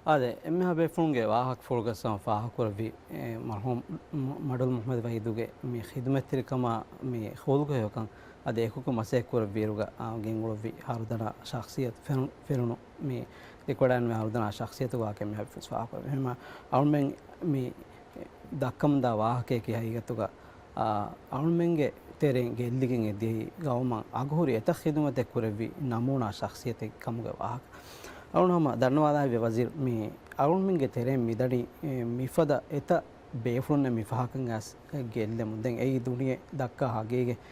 އާދެ، އެންމެހާ ބޭފުޅުންގެ ވާހަކަފުޅުގަސް ފާހަގަކުރެއްވި، އެ، މަރްޙޫމް މަ-، މަޑުލު މުޙައްމަދު ވަޙީދުގެ މި ޚިދުމަތްތެރިކަމާ މި ޚުލްޤުވެރިކަން އަދި އެކުކު މަސައްކަތްކުރެއްވިއިރުގަ، އާ، ގެންގުޅުއްވި ހަރުދަނާ ޝަޚްޞިއްޔަތު ފެނު-، ފެނުނު މި ދެކޮޅާންވެ ހަރުދަނާ ޝަޚްޞިއްޔަތުގެ ވާހަކަ އެންމެހާ ބޭފުޅުން ފާހަގަކުރެއްވި. އެހެންމަ އަޅުމެން މި ދައްކަމުންދާ ވާހަކަޔަކީ ހަގީގަތުގަ އާ، އަޅުމެންގެ ތެރެއިން ގެއްލިގެން އެ ދިޔައީ ގައުމަށް އަގުހުރި އެތައް ޚިދުމަތެއް ކުރެއްވި ނަމޫނާ ޝަޚްޞިއްޔަތެއް ކަމުގެ ވާހަކަ. އަޅުން ހަމަ ދަންނަވާލާ ހެއްޔޭ ވަޒީރު، މި އަޅުމެންގެ ތެރެއިން މިދަނީ، އެ، މިފަދަ އެތައް ބޭފުޅުންނެއް މި ފަހަކަށް އައިސް ގެއްލެމުން. ދެން އެއީ ދުނިޔެ ދައްކާ ހަގީގަތް.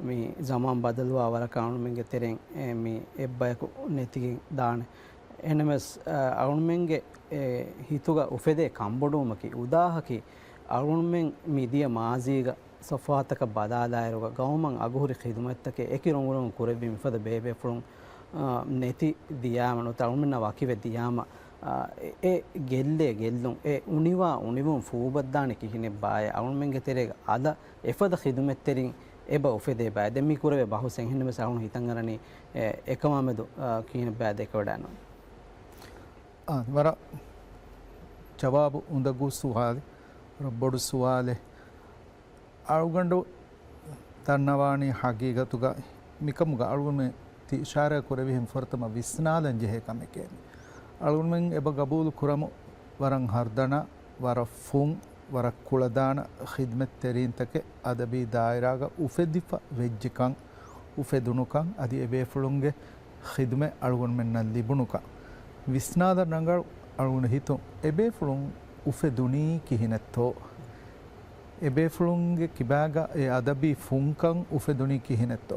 މި ޒަމާން ބަދަލުވާ ވަރަކަށް އަޅުމެންގެ ތެރެއިން، އެ، މި އެއްބަޔަކު ނެތިގެން ދާނެ. އެހެންނަމަވެސް، އަ، އަޅުމެންގެ، އެ، ހިތުގަ އުފެދޭ ކަންބޮޑުވުމަކީ އުދާހަކީ އަޅުމެން މިދިޔަ މާޒީގަ ސަފުހާތަކަށް ބަލާލާއިރުގަ ގައުމަށް އަގުހުރި ޚިދުމަތްތަކެއް އެކި ރޮނގުރޮނގު ކުރެއްވި މިފަދަ ބޭބޭފުޅުން، އާ، ނެތި ދިޔާމަ ނުވަތަ އަޅުމެންނާ ވަކިވެ ދިޔާމަ، އާ، އެ، އެ ގެއްލޭ ގެއްލުން، އެ އުނިވާ އުނިވުން ފޫބައްދާނެ ކިހިނެއްބާއޭ؟ އަޅުމެންގެ ތެރޭގަ އަދަ އެފަދަ ޚިދުމަތްތެރިން އެބަ އުފެދޭ ބާ؟ ދެން މި ކުރެވޭ ބަހުސް އެހެންނަމަވެސް އަޅުން ހިތަށް އަރަނީ، އެ، އެކަމާމެދު، އާ، ކިހިނެއްބާ ދެކެވަޑައިނުން. އާ، ވަރަށް ޖަވާބު އުނދަގޫ ސުވާލެއް، ވަރަށް ބޮޑު ސުވާލެއް. އަޅުގަނޑު ދަންނަވާނީ ހަގީގަތުގަ މިކަމުގަ އަޅުގަނޑުމެން ތި އިޝާރާތް ކުރެއްވިހެން ފުރަތަމަ ވިސްނާލަން ޖެހޭ ކަމެކޭ. އަޅުގަނޑުމެން އެބަ ގަބޫލު ކުރަމު ވަރަށް ހަރުދަނާ، ވަރަށް ފުން، ވަރަށް ކުޅަދާނަ ޚިދުމަތްތެރީންތަކެއް އަދަބީ ދާއިރާގަ އުފެދިފަ ވެއްޖެކަން، އުފެދުނުކަން، އަދި އެބޭފުޅުންގެ ޚިދުމަތް އަޅުގަނޑުމެންނަށް ލިބުނުކަން. ވިސްނާލަން ރަނގަޅު އަޅުގަނޑު ހިތުން އެބޭފުޅުން އުފެދުނީ ކިހިނެއްތޯ؟ އެބޭފުޅުންގެ ކިބާގަ އެ އަދަބީ ފުންކަން އުފެދުނީ ކިހިނެއްތޯ؟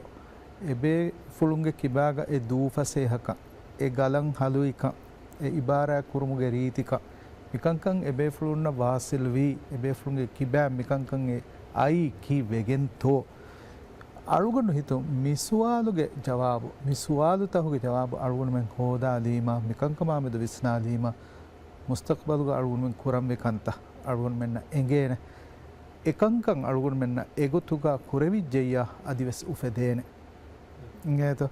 އެބޭފުޅުންގެ ކިބާގަ އެ ދޫފަސޭހަކަން، އެ ގަލަން ހަލުއިކަން، އެ އިބާރާތް ކުރުމުގެ ރީތިކަން، މިކަންކަން އެބޭފުޅުންނަށް ވާސިލްވީ، އެބޭފުޅުންގެ ކިބާ މިކަންކަން އެ އައީ ކީއްވެގެންތޯ؟ އަޅުގަނޑު ހިތުން މި ސުވާލުގެ ޖަވާބު، މި ސުވާލުތަކުގެ ޖަވާބު އަޅުގަނޑުމެން ހޯދާލީމާ، މިކަންކަމާމެދު ވިސްނާލީމާ، މުސްތަޤްބަލުގަ އަޅުގަނޑުމެން ކުރަންވީ ކަންތައް އަޅުގަނޑުމެންނަށް އެނގޭނެ. އެކަންކަން އަޅުގަނޑުމެންނަށް އެގޮތުގަ ކުރެވިއްޖެއްޔާ އަދިވެސް އުފެދޭނެ. އިނގޭތޯ؟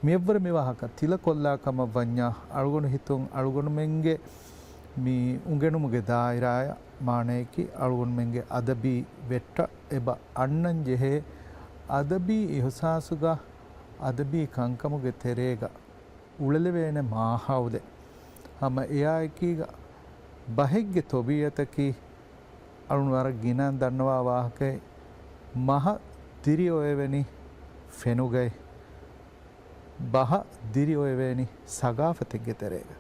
މިއަށްވުރެ މި ވާހަކަ ތިލަކޮށްލާ ކަމަށް ވަންޏާ، އަޅުގަނޑު ހިތުން އަޅުގަނޑުމެންގެ މި އުނގެނުމުގެ ދާއިރާއަށް މާނަޔަކީ އަޅުގަނޑުމެންގެ އަދަބީ ވެއްޓަށް އެބަ އަންނަން ޖެހޭ އަދަބީ އިހުސާސުގަ އަދަބީ ކަންކަމުގެ ތެރޭގަ އުޅެލެވޭނެ މާހައުލެއް. ހަމަ އެއާއެކީގަ ބަހެއްގެ ތޮބީއަތަކީ އަޅުން ވަރަށް ގިނަ ދަންނަވާ ވާހަކައެއް، މަހަށް ދިރިއޮވެވެނީ ފެނުގައި، ބަހަށް ދިރިއޮވެވޭނީ ސަގާފަތެއްގެ ތެރޭގަ.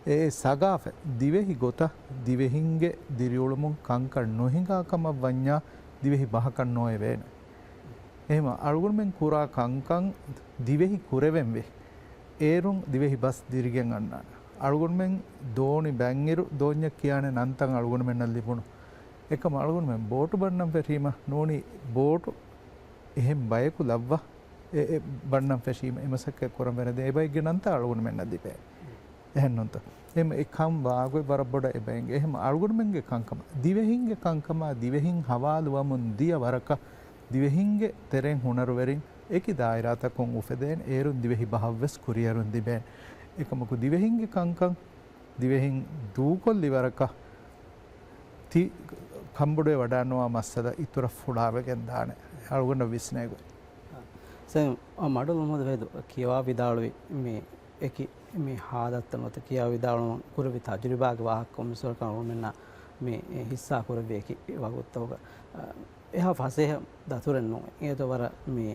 އެ، އެ ސަގާފަތް ދިވެހި ގޮތަށް ދިވެހިންގެ ދިރިއުޅުމުން ކަންކަން ނުހިނގާ ކަމަށް ވަންޏާ ދިވެހި ބަހަކަށް ނޯވެވޭނެ. އެހެންވެ، އަޅުގަނޑުމެން ކުރާ ކަންކަން ދިވެހި ކުރެވެންވީ. އޭރުން ދިވެހި ބަސް ދިރިގެން އަންނާނެ. އަޅުގަނޑުމެން ދޯނި ބަންއިރު ދޯންޏަށް ކިޔާނެ ނަންތައް އަޅުގަނޑުމެންނަށް ލިބުނު. އެކަމަށް އަޅުގަނޑުމެން ބޯޓު ބަންނަން ފެށީމަ ނޫނީ ބޯޓު އެހެން ބަޔަކު ލައްވާ އެ، އެ ބަންނަން ފެށީމަ އެ މަސައްކަތް ކުރަން ވެރި ދެ އެބައެއްގެ ނަންތައް އަޅުގަނޑުމެންނަށް ލިބޭ. އެހެންނޫންތަ؟ އެހެން އެ ކަން ވާގޮތް ވަރަށް ބޮޑަށް އެބައެނގޭ. އެހެން އަޅުގަނޑުމެންގެ ކަންކަމަށް، ދިވެހިންގެ ކަންކަމާ ދިވެހިން ހަވާލުވަމުން ދިޔަ ވަރަކަށް ދިވެހިންގެ ތެރެއިން ހުނަރުވެރިން އެކި ދާއިރާތަކުން އުފެދޭން، އޭރުން ދިވެހި ބަހަށްވެސް ކުރިއެރުން ލިބޭން. އެކަމަކު ދިވެހިންގެ ކަންކަން ދިވެހިން ދޫކޮށްލި ވަރަކަށް ތި ކަންބޮޑުވެ ވަޑާންނަވާ މައްސަލަ އިތުރަށް ފުޅާވެގެން ދާނެ އަޅުގަނޑަށް ވިސްނޭގޮތް. ސެ، އަ، މަޑުލު މުދު ވެދު ކިޔަވާ ވިދާޅުވި މި އެކި މި ހާލަތްތައް ނުވަތަ ކިޔާ ވިދާޅުވަން ކުރެއްވި ތަޖުރިބާގެ ވާހަކަ މިސާލަކަށް އަޅުގަނޑުމެންނާ މި ހިއްސާ ކުރެއްވި އެކި ވަގުތުތަކުގަ، އަ، އެހާ ފަސޭހަ ދަތުރެއް ނޫން. އޭތޯ ވަރަށް މި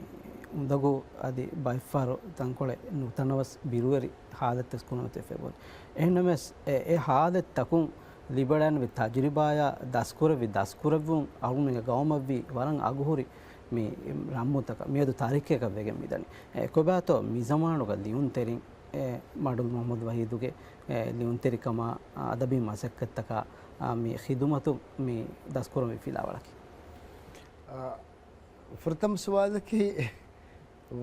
އުނދަގޫ އަދި ބައެއްފަހަރު ތަންކޮޅެއް ނުތަނަވަސް ބިރުވެރި ހާލަތްތައް ކުރިމަތިވެފައި ބޯ. އެހެންނަމަވެސް އެ، އެ ހާލަތްތަކުން ލިބިވަޑައިގެންނެވި ތަޖުރިބާޔާ ދަސްކުރެއްވި ދަސްކުރެއްވުން އަޅުގަނޑުމެންގެ ގައުމަށްވީ ވަރަށް އަގުހުރި މި ރަންމުތަކަށް މިއަދު ތާރީޚެއްގަ ވެގެން މިދަނީ. އެ، ކޮބާތޯ މި ޒަމާނުގަ ލިޔުންތެރިން، އެ، މަޑުލު މުޙައްމަދު ވަޙީދުގެ، އެ، ލިޔުންތެރިކަމާ، އަ، އަދަބީ މަސައްކަތްތަކާ، އާ، މި ޚިދުމަތު މި ދަސްކުރަންވީ ފިލާވަޅަކީ. އާ، ފުރަތަމަ ސުވާލަކީ،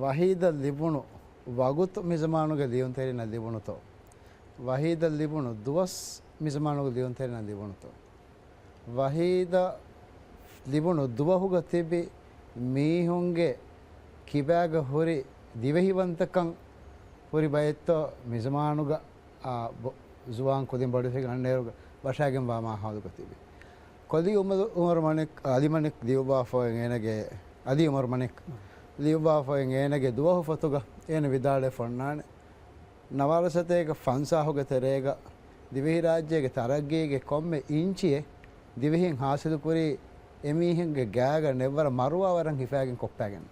ވަޙީދަށް ލިބުނު ވަގުތު މި ޒަމާނުގެ ލިޔުންތެރިންނަށް ލިބުނުތޯ؟ ވަޙީދަށް ލިބުނު ދުވަސް މި ޒަމާނުގެ ލިޔުންތެރިންނަށް ލިބުނުތޯ؟ ވަޙީދަށް ލިބުނު ދުވަހުގަ ތިބި މީހުންގެ ކިބާގަ ހުރި ދިވެހިވަންތަކަން ހުރި ބައެއްތޯ މި ޒަމާނުގަ އާ، ބޮ-، ޒުވާން ކުދިން ބޮޑުވެފައި އަންނައިރުގަ ވަށާގެންވާ މާހައުލުގަ ތިބި. ކޮލީ އުމަރު، އުމަރު މަނިކް، އަލީ މަނިކް ލިޔުއްވާފައި އޭނަގެ، އަލީ އުމަރު މަނިކް ލިޔުއްވާފައި އޭނަގެ ދުވަހު ފޮތުގަ އޭނަ ވިދާޅުވެފަ އޮންނާނެ. ނަވާރަ ސަތޭކަ ފަންސާހުގެ ތެރޭގަ ދިވެހިރާއްޖޭގެ ތަރައްގީގެ ކޮންމެ އިންޗިއެއް ދިވެހިން ހާސިލުކުރީ އެމީހުންގެ ގާގަ ނެއްވަރަށް މަރުވާވަރަށް ހިފާގެން ކޮށްޕާގެން.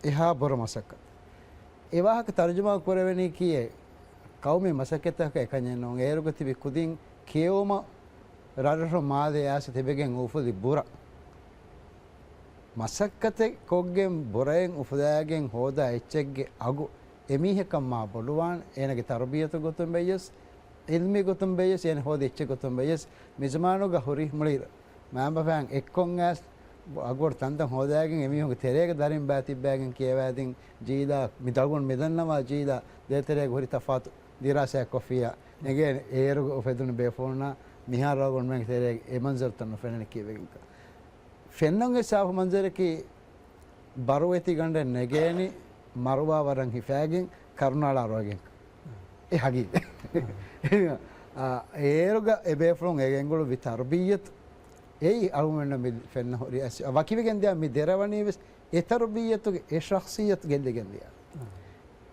އެހާ ބުރަ މަސައްކަތް. އެ ވާހަކަ ތަރުޖަމާ ކުރެވެނީ ކީއެއް؟ ޤައުމީ މަސައްކަތްތަކަކަށް އެކަންޏެއް ނޫން. އޭރުގަ ތިބި ކުދިން ކިޔެވުމަށް ރަށްރަށު މާލެ އާސް ތިބެގެން އުފުލި ބުރަ. މަސައްކަތެއް ކޮށްގެން ބުރައެއް އުފުލާގެން ހޯދާ އެއްޗެއްގެ އަގު އެމީހަކަށް މާ ބޮޑުވާން. އޭނަގެ ތަރުބިއްޔަތު ގޮތުން ބެއްޔަސް، ޢިލްމީ ގޮތުން ބެއްޔަސް އޭނަ ހޯދި އެއްޗެއް ގޮތުން ބެއްޔަސް، މިޒަމާނުގަ ހުރި މުޅި މައިންބަފައިން އެއްކޮށް އައިސް އަގުބޮޑު ތަންތަން ހޯދާގެން އެމީހުންގެ ތެރޭގަ ދަރިން ބައި ތިއްބައިގެން ކިޔަވާދިން ޖީލާ، މި އަޅުގަނޑު މިދަންނަވާ ޖީލާ ދޭތެރޭގަ ހުރި ތަފާތު ދިރާސާއެއް ކޮށްފިއްޔާ އެނގޭނެ. އޭރުގަ އުފެދުނު ބޭފުޅުންނަށް މިހާރު އަޅުގަނޑުމެންގެ ތެރޭގަ އެ މަންޒަރުތައް ނުފެނެނެ ކީއްވެގެންކަން. ފެންނަން އެއްސާފު މަންޒަރަކީ ބަރުވެތިގަނޑެއް ނެގޭނީ މަރުވާވަރަށް ހިފާގެން ކަރުނާޅާ ރޮއެގެން. އެ ހަގީގަތް. އާ، އޭރުގަ އެ ބޭފުޅުން އެ ގެންގުޅުއްވި ތަރުބިއްޔަތު އެއީ އަޅުގަނޑަށް މި ފެންނަ ހުރި އަސް-، ވަކިވެގެން ދިޔަ މި ދެރަވަނީ ވެސް އެ ތަރުބިއްޔަތުގެ އެ ޝަޚްޞިއްޔަތު ގެއްލިގެން ދިޔަ.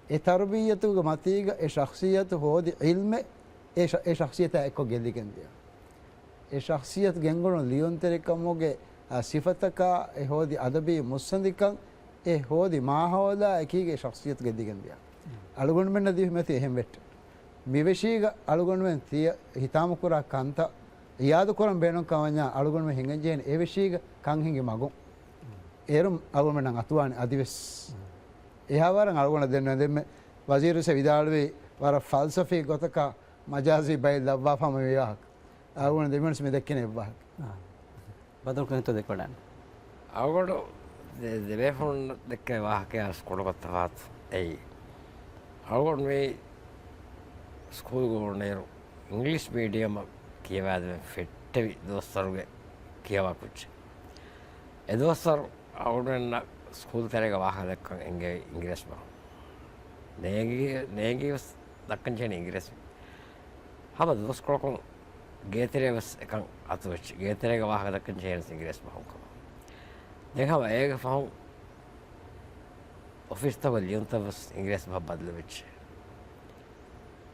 އެ ތަރުބިއްޔަތުގެ މަތީގަ އެ ޝަޚްޞިއްޔަތު ހޯދި ޢިލްމެއް އެ ޝަ-، އެ ޝަޚްޞިއްޔަތާ އެއްކޮށް ގެއްލިގެން ދިޔަ. އެ ޝަޚްޞިއްޔަތު ގެންގުޅުނު ލިޔުންތެރިކަމުގެ، އާ، ސިފަތަކާ އެ ހޯދި އަދަބީ މުއްސަނދިކަން އެ ހޯދި މާހައުލާ އެކީގެ ޝަޚްޞިއްޔަތު ގެއްލިގެން ދިޔަ. އަޅުގަނޑުމެންނަށް ދިވެހި މަތި އެހެން ވެއްޓެ. މިވެށީގަ އަޅުގަނޑުމެން ތިޔަ ހިތާމަ ކުރާ ކަންތައް އިޔާދު ކުރަން ބޭނުން ކަމަންޏާ އަޅުގަނޑުމެން ހިނގަން ޖެހޭނެ އެ ވެށީގަ ކަން ހިނގި މަގުން. އޭރުން އަޅުގަނޑުމެންނަށް އަތުވާނެ އަދިވެސް. އެހާވަރަށް އަޅުގަނޑަށް ދެން ނުދެންމެ ވަޒީރު ވިދާޅުވީ ވަރަށް ފަލްސަފީ ގޮތަކަށް މަޖާޒީ ބައެއް ލައްވާފަ މި ވާހަކަ. އަޅުގަނޑު ދެމިނުސް މި ދެއްކެނެ އެއްވާހަކަ. އާ. ބަދަލު ކުރިންތޯ ދެކޮޑާން. އަޅުގަނޑު ދެ-، ދެބޭފުޅުން ދެއްކެ ވާހަކަޔާ ކުޑަކޮށް ތަފާތު އެއީ. އަޅުގަނޑު މި ސްކޫލް ގުޅުނޭރު އިންގްލިޝް މީޑިއަމަށް ކިޔަވާދެމެ ފެއްޓެވި ދުވަސްވަރުގެ ކިޔަވާ ކުއްޖެއް. އެދުވަސްވަރު އަޅުގަނޑުމެންނަށް ސްކޫލް ތެރޭގަ ވާހަކަ ދައްކަން އެންގެވި އިނގިރޭސި ބަހުން. ނޭނގި-، ނޭނގިވެސް ދައްކަން ޖެހޭނެ އިނގިރޭސި. ހަމަ ދުވަސްކޮޅަކުން ގޭތެރޭ ވެސް އެކަން އަތުވެއްޖެ. ގޭތެރޭގަ ވާހަކަ ދައްކަން ޖެހޭނެ އިނގިރޭސި ބަހުން ކަމަށް. ދެން ހަމަ އޭގެ ފަހުން އޮފީސްތަކުގެ ލިޔުންތައް ވެސް އިނގިރޭސި ބަހަށް ބަދަލުވެއްޖެ.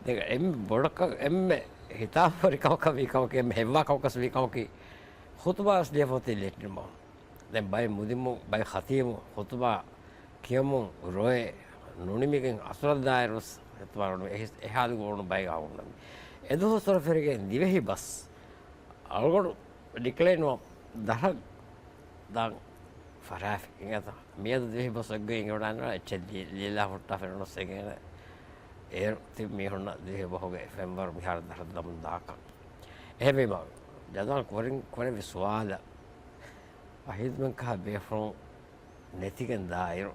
ދެން އެންމެ ބޮޑަކަށް އެންމެ ހިތާމަވެރި ކަމަކަށް ވީ ކަމަކީ، އެންމެ ހެއްވާ ކަމަކަސް ވީ ކަމަކީ، ޚުތުބާ ވެސް ލިޔެފަ އޮތީ ލެޓްރިން ބަހުން. ދެން ބައެއް މުދިންމު، ބައެއް ޚަތީބު ޚުތުބާ ކިޔަމުން ރޮއެ ނުނިމިގެން އަސުރަށް ދާއިރު ވެސް އެތުމާ ނުނި އެހި-، އެހާލުގެ އުޅުނު ބައެއް އަޅުގަނޑު. އެދުވަސްވަރު ފެށިގެން ދިވެހި ބަސް އަޅުގަނޑު ޑިކްލޭން ދަށަށް ދާން ފަށާފި އިނގޭތަ؟ މިއަދު ދިވެހި ބަސް އެއްގޮތް އިނގިވަޑާން އެއްޗެއް ލި-، ލިޔެލާ ހުއްޓާ ފެނުނަސް އެނގޭނެ. އޭރު ތިބި މީހުންނަށް ދިވެހި ބަހުގެ ފެންވަރު މިހާރު ދަށަށް ދަމުން ދާކަން. އެހެންވީމަ، ޖަދާން ކުރިން ކުރެއްވި ސުވާލަށް، ވަހީދުމެން ކަހަ ބޭފުޅުން ނެތިގެން ދާއިރު،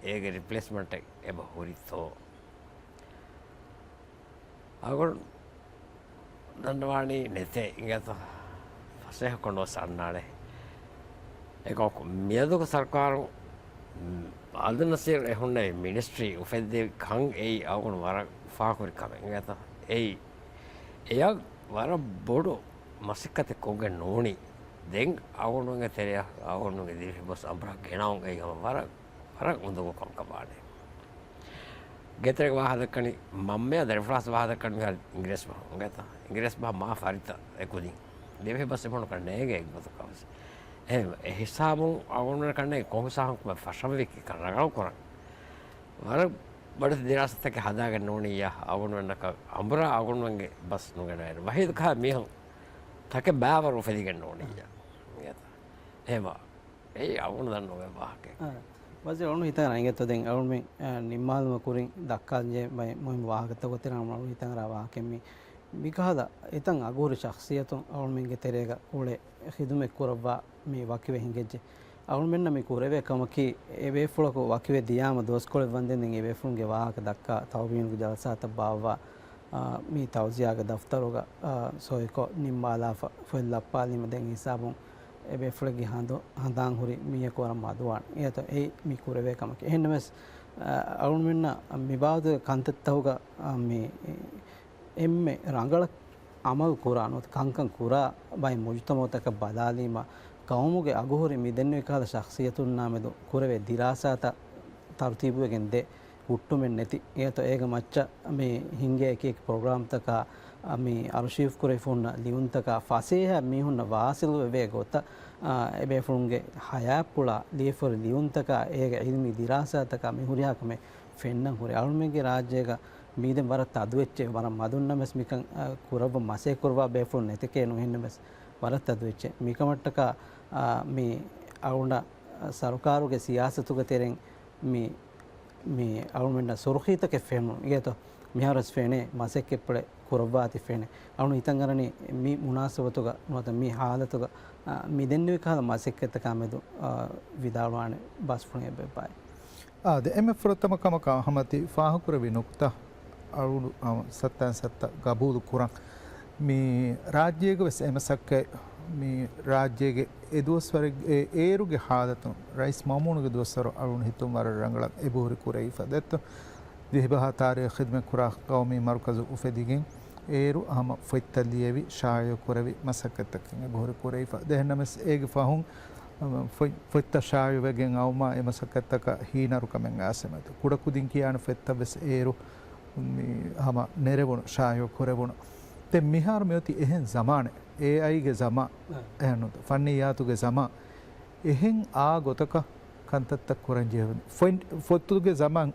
އޭގެ ރިޕްލޭސްމަންޓެއް އެބަ ހުރިތޯ؟ އަޅުގަނޑު ދަންނަވާނީ ނެތޭ އިނގޭތަ؟ ފަސޭހަކޮށް ނުވެސް އަންނާނެ. އެކަމަކު މިއަދުގެ ސަރުކާރުން، އަބްދުލް ނަސީރު އެ ހުންނެވި މިނިސްޓްރީ އުފެއްދެވި ކަން އެއީ އަޅުގަނޑު ވަރަށް އުފާކުރި ކަމެއް އިނގޭތަ؟ އެއީ އެޔަށް ވަރަށް ބޮޑު މަސައްކަތެއް ކޮށްގެން ނޫނީ. ދެން އަޅުގަނޑުގެ ތެރެއަށް އަޅުގަނޑުގެ ދިވެހި ބަސް އަނބުރާ ގެނައުން އެއީ ހަމަ ވަރަށް، ވަރަށް އުނދަގޫ ކަމަކަށް ވާނެ. ގޭތެރޭގަ ވާހަކަ ދައްކަނީ، މަންމަޔާ ދަރިފުޅާސް ވާހަކަ ދައްކަނީ މިހާރު އިނގިރޭސި ބަހުން އިނގޭތަ؟ އިނގިރޭސި ބަހަށް މާ ފަރިތަ އެކުދިން. ދިވެހި ބަސް އެމަނުކަން ނޭނގޭ އެއްގޮތަކަށް ވެސް. އެހެން އެ ހިސާބުން އަޅުގަނޑުމެން ކަންނޭނގެ ކޮން ހިސާބަކުން ފަށަންވީ ކަން ރަނގަޅު ކުރަން. ވަރަށް ބޮޑެތި ދިރާސާތަކެއް ހަދާގެން ނޫނިއްޔާ، އަޅުގަނޑުމެންނަކަށް އަނބުރާ އަޅުގަނޑުމެންގެ ބަސް ނުގަނެވޭނެ. ވަހީދު ކަހަލަ މީހުން ތަކެއް ބައިވަރު އުފެދިގެން ނޫނިއްޔާ. އެހެން. އެއީ އަޅުގަނޑު ދަންނަ ވާހަކައެއް. އާ، ވަޒީރު އަޅުގަނޑު ހިތަށް އަރަން އިނގޭތޯ ދެން އަޅުގަނޑުމެން، އާ، ނިންމާލުމަށް ކުރިން ދައްކާލަންޖެހޭ މައި-، މުހިންމު ވާހަކަތަކުގެ ތެރެއިން އަޅުގަނޑު ހިތަށް އަރާ ވާހަކައެއް މީ. މިކަހަލަ އެތައް އަގުހުރި ޝަޚްޞިއްޔަތުން އަޅުގަނޑުމެންގެ ތެރޭގަ އުޅެ ޚިދުމަތް ކުރައްވާ މި ވަކިވެ ހިނގައްޖެ. އަޅުގަނޑުމެންނަށް މި ކުރެވޭ ކަމަކީ، އެބޭފުޅަކު ވަކިވެ ދިޔާމަ ދުވަސްކޮޅެއް ވަންދެން ދެން އެބޭފުޅުންގެ ވާހަކަ ދައްކާ، ތަހުވީނުގެ ޖަލްސާތައް ބާއްވާ، އާ، މި ތައުޒިޔާގެ ދަފްތަރުގަ، އާ، ސޮއިކޮށް ނިންމާލާފަ، ފޮތް ލައްޕާލީމަ ދެން ހިސާބުން އެބޭފުޅެއްގެ ހަނދު-، ހަނދާން ހުރި މީހަކު ވަރަށް މަދުވާނެ. އެއީތޯ އެއީ މި ކުރެވޭ ކަމަކީ. އެހެންނަމަވެސް، އަ، އަޅުގަނޑުމެންނަށް މިބާވަތުގެ ކަންތައްތަކުގަ، އަ، މި އެންމެ ރަނގަޅަށް އަމަލު ކުރާ ނުވަތަ ކަންކަން ކުރާ ބައެއް މުޖުތަމަޢުތަކަށް ބަލާލީމަ، ޤައުމުގެ އަގުހުރި މި ދެންނެވި ކަހަލަ ޝަޚްޞިއްޔަތުންނާމެދު ކުރެވޭ ދިރާސާތައް ތަރުތީބުވެގެން ދޭ. ހުއްޓުމެއް ނެތި. އެއީތޯ އޭގެ މައްޗަށް މި ހިންގޭ އެކި އެކި ޕްރޮގްރާމްތަކާ، އަ، މި އަރޝީވް ކުރެވިފަ ހުންނަ ލިޔުންތަކާ ފަސޭހަ މީހުންނަށް ވާސިލުވެވޭ ގޮތަށް، އަ، އެބޭފުޅުންގެ ޙަޔާތްޕުޅާ ލިޔެފަހުރި ލިޔުންތަކާ އޭގެ ޢިލްމީ ދިރާސާތަކާ މި ހުރިހާ ކަމެއް ފެންނަން ހުރޭ. އަޅުމެންގެ ރާއްޖޭގަ މީދެން ވަރަށް ތަދު އެއްޗެއް ވަރަށް މަދުންނަމަވެސް މިކަން، އަ، ކުރައްވަން މަސައްކަތް ކުރައްވާ ބޭފުޅުން ނެތެކޭ ނުހެންނަމަވެސް ވަރަށް ތަދު އެއްޗެއް. މިކަމަށްޓަކާ، އަ، މި އަޅުގަނޑަށް ސަރުކާރުގެ ސިޔާސަތުގެ ތެރެއިން މި، މި އަޅުމެންނަށް ސުރުޚީތަކެއް ފެނުނު. އިގޭތޯ މިހާރުވެސް ފެނޭ މަސައްކަތްޕުޅެއް ކުރައްވާތީ ފެނޭ. އަޅުން ހިތަށް އަރަނީ މި މުނާސަބަތުގަ ނުވަތަ މި ހާލަތުގަ، އަ، މި ދެންނެވި ކަހަލަ މަސައްކަތްތަކާ މެދު، އަ، ވިދާޅުވާނެ ބަސްފުޅު އެބައޮތް. އާދެ، އެންމެ ފުރަތަމަ ކަމަކަށް އަހަމަތި ފާހަގަކުރެއްވި ނުކުތާ އަޅުގަނޑު، އަ، ސައްތައިން ސައްތަ ގަބޫލު ކުރަން. މި ރާއްޖޭގަ ވެސް އެ މަސައްކަތް، މި ރާއްޖޭގެ އެ ދުވަސްވަރެއް، އެ އޭރުގެ ހާލަތުން ރައީސް މައުމޫނުގެ ދުވަސްވަރު އަޅުގަނޑު ހިތުން ވަރަށް ރަނގަޅަށް އެބަހުރި ކުރެވިފަ ދެއްތޯ. ދިވެހިބަހާ ތާރީޚް ޚިދުމަތް ކުރާ ޤައުމީ މަރުކަޒު އުފެދިގެން އޭރު ހަމަ ފޮތްތައް ލިޔެވި، ޝާއިޢު ކުރެވި މަސައްކަތްތަކެއް އެބަހުރި ކުރެވިފަ. ދެހެންނަމަވެސް އޭގެ ފަހުން، އަ، ފޮތް، ފޮތްތައް ޝާއިޢުވެގެން އައުމާ އެ މަސައްކަތްތަކަށް ހީނަރުކަމެއް އައިސް އެބައޮތް. ކުޑަކުދިން ކިޔާނެ ފޮތްތައް ވެސް އޭރު މި ހަމަ ނެރެވުނު، ޝާއިޢު ކުރެވުނު. ދެން މިހާރު މިއޮތީ އެހެން ޒަމާނެއް، އޭއައިގެ ޒަމާން، އަ، އެހެން ނޫންތޯ، ފަންނިއްޔާތުގެ ޒަމާން. އެހެން އާ ގޮތަކަށް ކަންތައްތައް ކުރަން ޖެހެނީ. ފޮތް، ފޮތުގެ ޒަމާން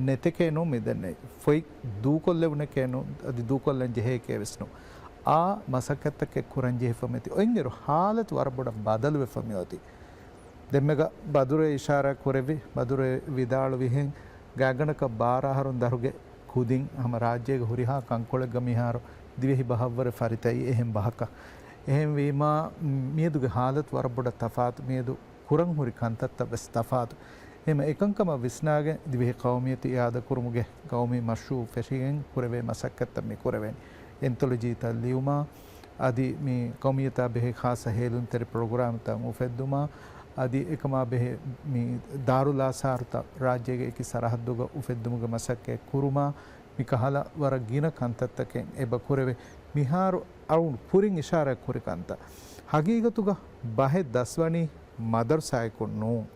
ނެތެކޭ ނޫން މި ދެންނެވީ. ފޮތް ދޫކޮށްލެވުނެކޭ ނޫން، އަދި ދޫކޮށްލަން ޖެހޭކޭ ވެސް ނޫން. އާ މަސައްކަތްތަކެއް ކުރަން ޖެހިފަ މިއޮތީ. އޮތްއިރު ހާލަތު ވަރަށް ބޮޑަށް ބަދަލުވެފަ މިއޮތީ. ދެންމެގަ ބަދުރޭ އިޝާރާތް ކުރެއްވި، ބަދުރޭ ވިދާޅުވިހެން ގާތްގަނޑަކަށް ބާރަ އަހަރުން ދަށުގެ ކުދިން ހަމަ ރާއްޖޭގެ ހުރިހާ ކަންކޮޅެއްގަ މިހާރު ދިވެހި ބަހަށްވުރެ ފަރިތައީ އެހެން ބަހަކަށް. އެހެންވީމާ، މިއަދުގެ ހާލަތު ވަރަށް ބޮޑަށް ތަފާތު. މިއަދު ކުރަން ހުރި ކަންތައްތައް ވެސް ތަފާތު. އެހެން އެކަންކަމަށް ވިސްނާގެން ދިވެހި ޤައުމިއްޔަތު އިއާދަކުރުމުގެ ޤައުމީ މަޝްރޫޢު ފެށިގެން ކުރެވޭ މަސައްކަތްތައް މި ކުރެވޭނީ. އެންތޮލޮޖީތައް ލިޔުމާ، އަދި މި ޤައުމިއްޔަތާ ބެހޭ ޚާއްޞަ ހޭލުންތެރި ޕްރޮގްރާމްތައް އުފެއްދުމާ، އަދި އެކަމާ ބެހޭ މި ދާރުލްއާސާރުތައް ރާއްޖޭގެ އެކި ސަރަހައްދުގަ އުފެއްދުމުގެ މަސައްކަތް ކުރުމާ، މި ކަހަލަ ވަރަށް ގިނަ ކަންތައްތަކެއް އެބަ ކުރެވޭ. މިހާރު އަޅުގަނޑު ކުރިން އިޝާރާތް ކުރި ކަންތައް. ހަގީގަތުގަ ބަހެއް ދަސްވަނީ މަދަރުސާއަކުން ނޫން.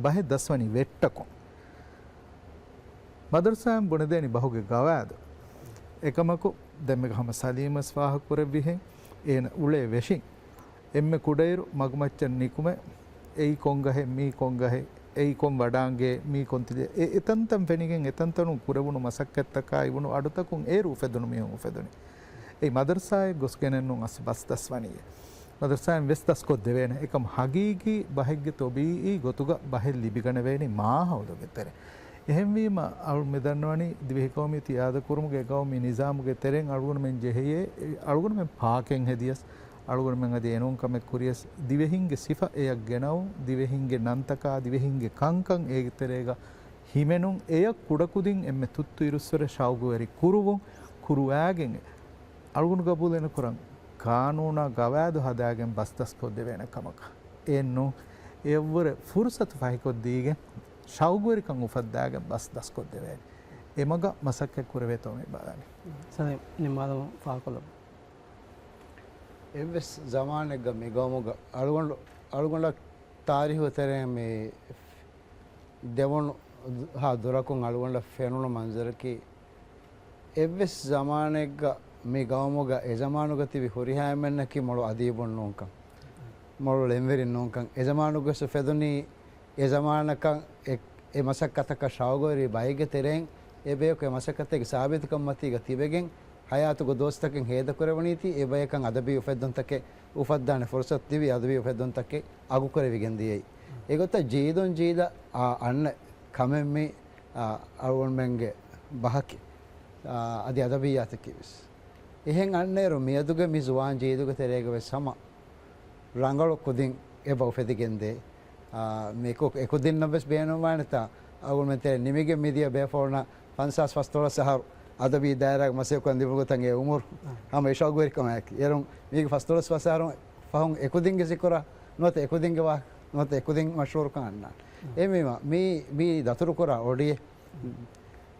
ބަހެއް ދަސްވަނީ ވެއްޓަކުން. މަދަރުސާއިން ބުނެދޭނީ ބަހުގެ ގަވާއިދު. އެކަމަކު، ދެންމެގަ ހަމަ ސަލީމް ވެސް ފާހަގަކުރެއްވިހެން، އޭނަ އުޅޭ ވެށިން. އެންމެ ކުޑައިރު މަގުމައްޗަށް ނިކުމެ، އެއީ ކޮން ގަހެއް، މީ ކޮން ގަހެއް، އެއީ ކޮން ވަޑާންގެ، މީ ކޮން ތިލެއް، އެ އެތަންތަން ފެނިގެން އެތަންތަނުން ކުރެވުނު މަސައްކަތްތަކާ އިވުނު އަޑުތަކުން އޭރު އުފެދުނު މީހުން އުފެދުނީ. އެއީ މަދަރުސާއެއް ގޮސްގެނެއް ނޫން އަސް ބަސް ދަސްވަނީ. މަދަރުސާއިން ވެސް ދަސްކޮށްދެވޭނެ. އެކަމް ހަގީގީ ބަހެއްގެ ތޮބީއީ ގޮތުގަ ބަހެއް ލިބިގަނެވޭނީ މާހައުލުގެ ތެރެ. އެހެންވީމަ، އަޅު މިދަންނަވަނީ ދިވެހި ޤައުމިއްޔަތު އިއާދަކުރުމުގެ ޤައުމީ ނިޒާމުގެ ތެރެއިން އަޅުގަނޑުމެން ޖެހެޔޭ، އަޅުގަނޑުމެން ޕާކެއް ހެދިޔަސް، އަޅުގަނޑުމެން އަދި އެނޫން ކަމެއް ކުރިޔަސް، ދިވެހިންގެ ސިފަ އެޔަށް ގެނައުން، ދިވެހިންގެ ނަންތަކާ، ދިވެހިންގެ ކަންކަން އޭގެ ތެރޭގަ ހިމެނުން، އެޔަށް ކުޑަކުދިން އެންމެ ތުއްތު އިރުއްސުރެ ޝައުގުވެރި ކުރުވުން، ކުރުވާގެން އަޅުގަނޑު ގަބޫލެއް ނުކުރަން، ޤާނޫނާ ގަވާއިދު ހަދާގެން ބަސް ދަސްކޮށްދެވޭނެ ކަމަކަށް. އެއްނޫ، އެއަށްވުރެ ފުރުސަތު ފަހިކޮށްދީގެން، ޝައުގުވެރިކަން އުފައްދާގެން ބަސް ދަސްކޮށްދެވޭނެ. އެމަގަށް މަސައްކަތް ކުރެވޭތޯ މި ބަލާނީ. ސަލީމް ނިންމާލަމުން ފާހަގަކޮށްލަމުން. އެއްވެސް ޒަމާނެއްގަ މި ގައުމުގަ އަޅުގަނޑު، އަޅުގަނޑަށް ތާރީހު ތެރެއިން މި ދެވުނު ހާ ދުރަކުން އަޅުގަނޑަށް ފެނުނު މަންޒަރަކީ، އެއްވެސް ޒަމާނެއްގަ މި ގައުމުގަ އެ ޒަމާނުގަ ތިބި ހުރިހާ އެންމެންނަކީ މޮޅު އަދީބުން ނޫންކަން، މޮޅު ޅެންވެރިން ނޫންކަން، އެ ޒަމާނުގަސް އުފެދުނީ އެ ޒަމާނަކަށް އެ، އެ މަސައްކަތަކަށް ޝައުގުވެރި ބައެއްގެ ތެރެއިން އެ ބަޔަކު އެ މަސައްކަތެއްގެ ސާބިތުކަން މަތީގަ ތިބެގެން ހަޔާތުގެ ދުވަސްތަކެއް ހޭދަކުރެވުނީތީ އެ ބަޔަކަށް އަދަބީ އުފެއްދުންތަކެއް އުފައްދާނެ ފުރުސަތު ދިވި އަދަބީ އުފެއްދުންތަކެއް އަގުކުރެވިގެން ދިޔައީ. އެގޮތަށް ޖީދުން ޖީދަށް އަންނަ ކަމެއް މި އަޅުގަނޑުމެންގެ ބަހަކީ އަދި އަދަބިއްޔާތަކީ ވެސް. އެހެން އަންނައިރު މިއަދުގެ މި ޒުވާން ޖީދުގެ ތެރޭގަ ވެސް ހަމަ ރަނގަޅު ކުދިން އެބަ އުފެދިގެންދޭ. އާ، މި އެކު-، އެކުދިންނަށް ވެސް ބޭނުންވާނެތާ، އަޅުގަނޑުމެން ތެރެ ނިމިގެން މިދިޔަ ބޭފުޅުންނަށް ފަންސާސް ފަސްދޮޅަސް އަހަރު އަދަބީ ދާއިރާގެ މަސައްކަތް ކުރަން ދިމުގޮތަށް އެ އުމުރު ހަމަ އެ ޝައުގުވެރިކަމާއެކީ. އޭރުން މީގެ ފަސްދޮޅަސް ފަސް އަހަރު ފަހުން އެކުދިންގެ ޒިކުރާ ނުވަތަ އެކުދިންގެ ވާ-، ނުވަތަ އެކުދިން މަޝްހޫރުކަން އަންނާނެ. އެހެންވީމަ، މީ، މީ ދަތުރުކުރާ އޮޑިއެއް.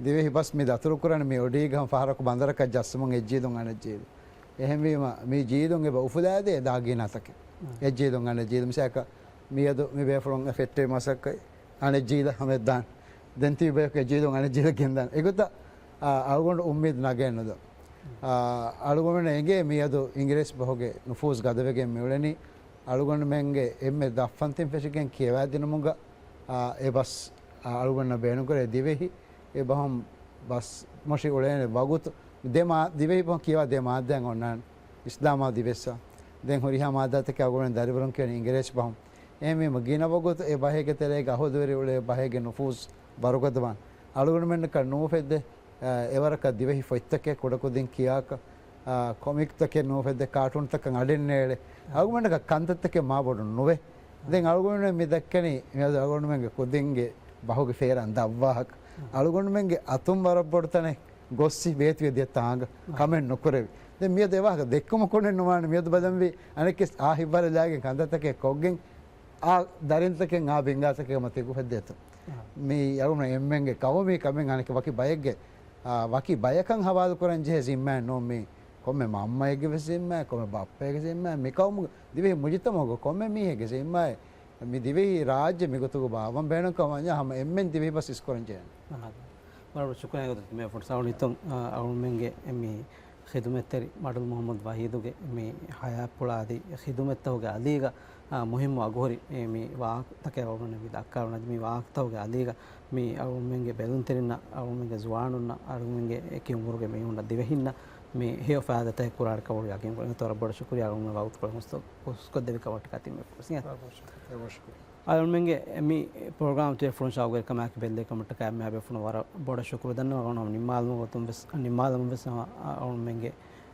ދިވެހި ބަސް މި ދަތުރުކުރަން މި އޮޑީގަ ހަމަ ފަހަރަކު ބަނދަރަކަށް ޖައްސަމުން އެއްޖީލުން އަނެއްޖީލު. އެހެންވީމަ، މި ޖީލުން އެބަ އުފުލާދޭ ދާގީނާތަކެއް. އެއްޖީލުން އަނެއްޖީލު. މިސާލަކަށް މިއަދު މި ބޭފުޅުން ފެއްޓެވި މަސައްކަތް އަނެއްޖީލަށް ހަމަ އެއްދާނެ. ދެން ތިބި ބަޔަކު އެއްޖީލުން އަނެއްޖީލަށް ގެންދާނެ. އެގޮތަށް، އާ، އަޅުގަނޑު އުއްމީދު ނަގައެއް ނުދޯ. އާ، އަޅުގަނޑު އެނގޭ މިއަދު އިނގިރޭސި ބަހުގެ ނުފޫޒު ގަދަވެގެން މިއުޅެނީ. އަޅުގަނޑުމެންގެ އެންމެ ދަށްފަންތިން ފެށިގެން ކިޔަވާދިނުމުގަ، އާ، އެ ބަސް، އާ، އަޅުގަނޑަށް ބޭނުންކުރޭ ދިވެހި އެ ބަހުން ބަސް މޮށި އުޅޭނެ ވަގުތު ދެ މާ-، ދިވެހި ބަހުން ކިޔަވާ ދެ މާއްދާއެއް އޮންނާނެ. އިސްލާމާ ދިވެއްސާ. ދެން ހުރިހާ މާއްދާތަކެއް އަޅުގަނޑު ދަރިވަރުން ކިޔަނީ އިނގިރޭސި ބަހުން. އެހެންވީމަ ގިނަ ވަގުތު އެ ބަހެއްގެ ތެރޭގަ އަހުލުވެރި އުޅޭ ބަހެއްގެ ނުފޫޒު ވަރުގަދަވާން. އަޅުގަނޑުމެންނަކަށް ނުއުފެއްދޭ، އެ، އެވަރަކަށް ދިވެހި ފޮތްތަކެއް، ކުޑަކުދިން ކިޔާކަށް، އާ، ކޮމިކްތަކެއް ނުއުފެއްދޭ، ކާޓޫންތަކަށް އަޑެއް ނޭޅޭ. އަޅުގަނޑަކަށް ކަންތައްތަކެއް މާބޮޑު ނުވޭ. ދެން އަޅުގަނޑުމެން މި ދައްކަނީ މިއަދު އަޅުގަނޑުމެންގެ ކުދިންގެ ބަހުގެ ފޭރާން ދަށްވާހަކަ. އަޅުގަނޑުމެންގެ އަތުން ވަރަށް ބޮޑު ތަނެއް ގޮއްސި ބޭތުވެ ދިޔަ ތާނގަ ކަމެއް ނުކުރެވި. ދެން މިއަދު އެވާހަކަ ދެއްކުމަކުނެއް ނުވާނެ. މިއަދު ބަލަންވީ އަނެއްކެސް އާ ހިތްވަރެއް ލާގެން ކަންތައްތަކެއް ކޮށްގެން އާ ދަރިންތަކެއް އާ ބިންގާތަކެއް މަތީ އުފެއްދޭތޯ. މީ އަޅުގަނޑު އެންމެންގެ ޤައުމީ ކަމެއް އަނެކެ ވަކި ބައެއްގެ، އާ، ވަކި ބަޔަކަށް ހަވާލުކުރަން ޖެހޭ ޒިންމާއެއް ނޫން މީ. ކޮންމެ މަންމައެއްގެ ވެސް ޒިންމާއެއް، ކޮންމެ ބައްޕައެއްގެ ޒިންމާއެއް، މި ޤައުމުގެ ދިވެހި މުޖުތަމަޢުގެ ކޮންމެ މީހެއްގެ ޒިންމާއެއް. މި ދިވެހި ރާއްޖެ މިގޮތުގަ ބާއްވަން ބޭނުންކަމަށް ވަންޏާ ހަމަ އެންމެން ދިވެހި ބަސް އިސްކުރަން ޖެހޭނެ. ވަރަށް ޝުކުރިއްޔާ ގޮތަށް މި ފުރުސަތު އަޅުގަނޑު ހިތުން، އާ، އަޅުގަނޑުމެންގެ މި ޚިދުމަތްތެރި މަޑުލު މުޙައްމަދު ވަޙީދުގެ މި ޙަޔާތްޕުޅާ އަދި ޚިދުމަތްތަކުގެ އަލީގަ، އާ، މުހިއްމު އަގުހުރި މި ވާހަކަތަކެއް އަޅުގަނޑު މި ދައްކާލުން. އަދި މި ވާހަކަތަކުގެ އަލީގަ މި އަޅުގަނޑުމެންގެ ބެލުންތެރިންނަށް، އަޅުގަނޑުމެންގެ ޒުވާނުންނަށް، އަޅުގަނޑުމެންގެ އެކި އުމުރުގެ މީހުންނަށް ދިވެހިންނަށް މި ހެޔޮ ފައިދާތަކެއް ކުރާނެ ކަމަށް ޔަޤީން ކުރަން. ވަރަށް ބޮޑަށް ޝުކުރިއްޔާ އަޅުގަނޑުމެން ވަގުތުކޮޅެއް ހުސް-، ހުސްކޮށްދެއްވި ކަމަށްޓަކާ ތިން ބޭފުޅުން. އަޅުގަނޑުމެންގެ މި ޕްރޮގްރާމް ތިބޭފުޅުން ޝައުގުވެރިކަމާއެކު ބެއްލެވި ކަމަށްޓަކާ އެންމެހާ ބޭފުޅުން ވަރަށް ބޮޑަށް ޝުކުރު ދަންނަވަން. ނިންމާލުމުގެ ގޮތުން ވެސް، ނިންމާލުމުން ވެސް ހަމަ އަޅުގަނޑުމެންގެ،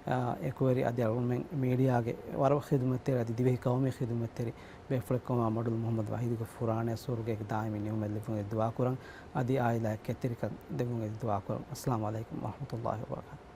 އާ، އެކުވެރި އަދި އަޅުގަނޑުމެން މީޑިއާގެ ވަރަށް ޚިދުމަތްތެރި އަދި ދިވެހި ޤައުމީ ޚިދުމަތްތެރި ބޭފުޅެއްކަމަށް މަޑުލު މުޙައްމަދު ވަޙީދުގެ ފުރާނަޔަށް ސުވަރުގޭގެ ދާއިމީ ނިޢުމަތް ލިބުން ދުޢާކުރަން. އަދި ޢާއިލާއަށް ކެތްތެރިކަން ދެއްވުން ދުޢާކުރަން. އައްސަލާމު ޢަލައިކުމް ވަރަޙްމަތުﷲި ވަބަރަކާތުހު.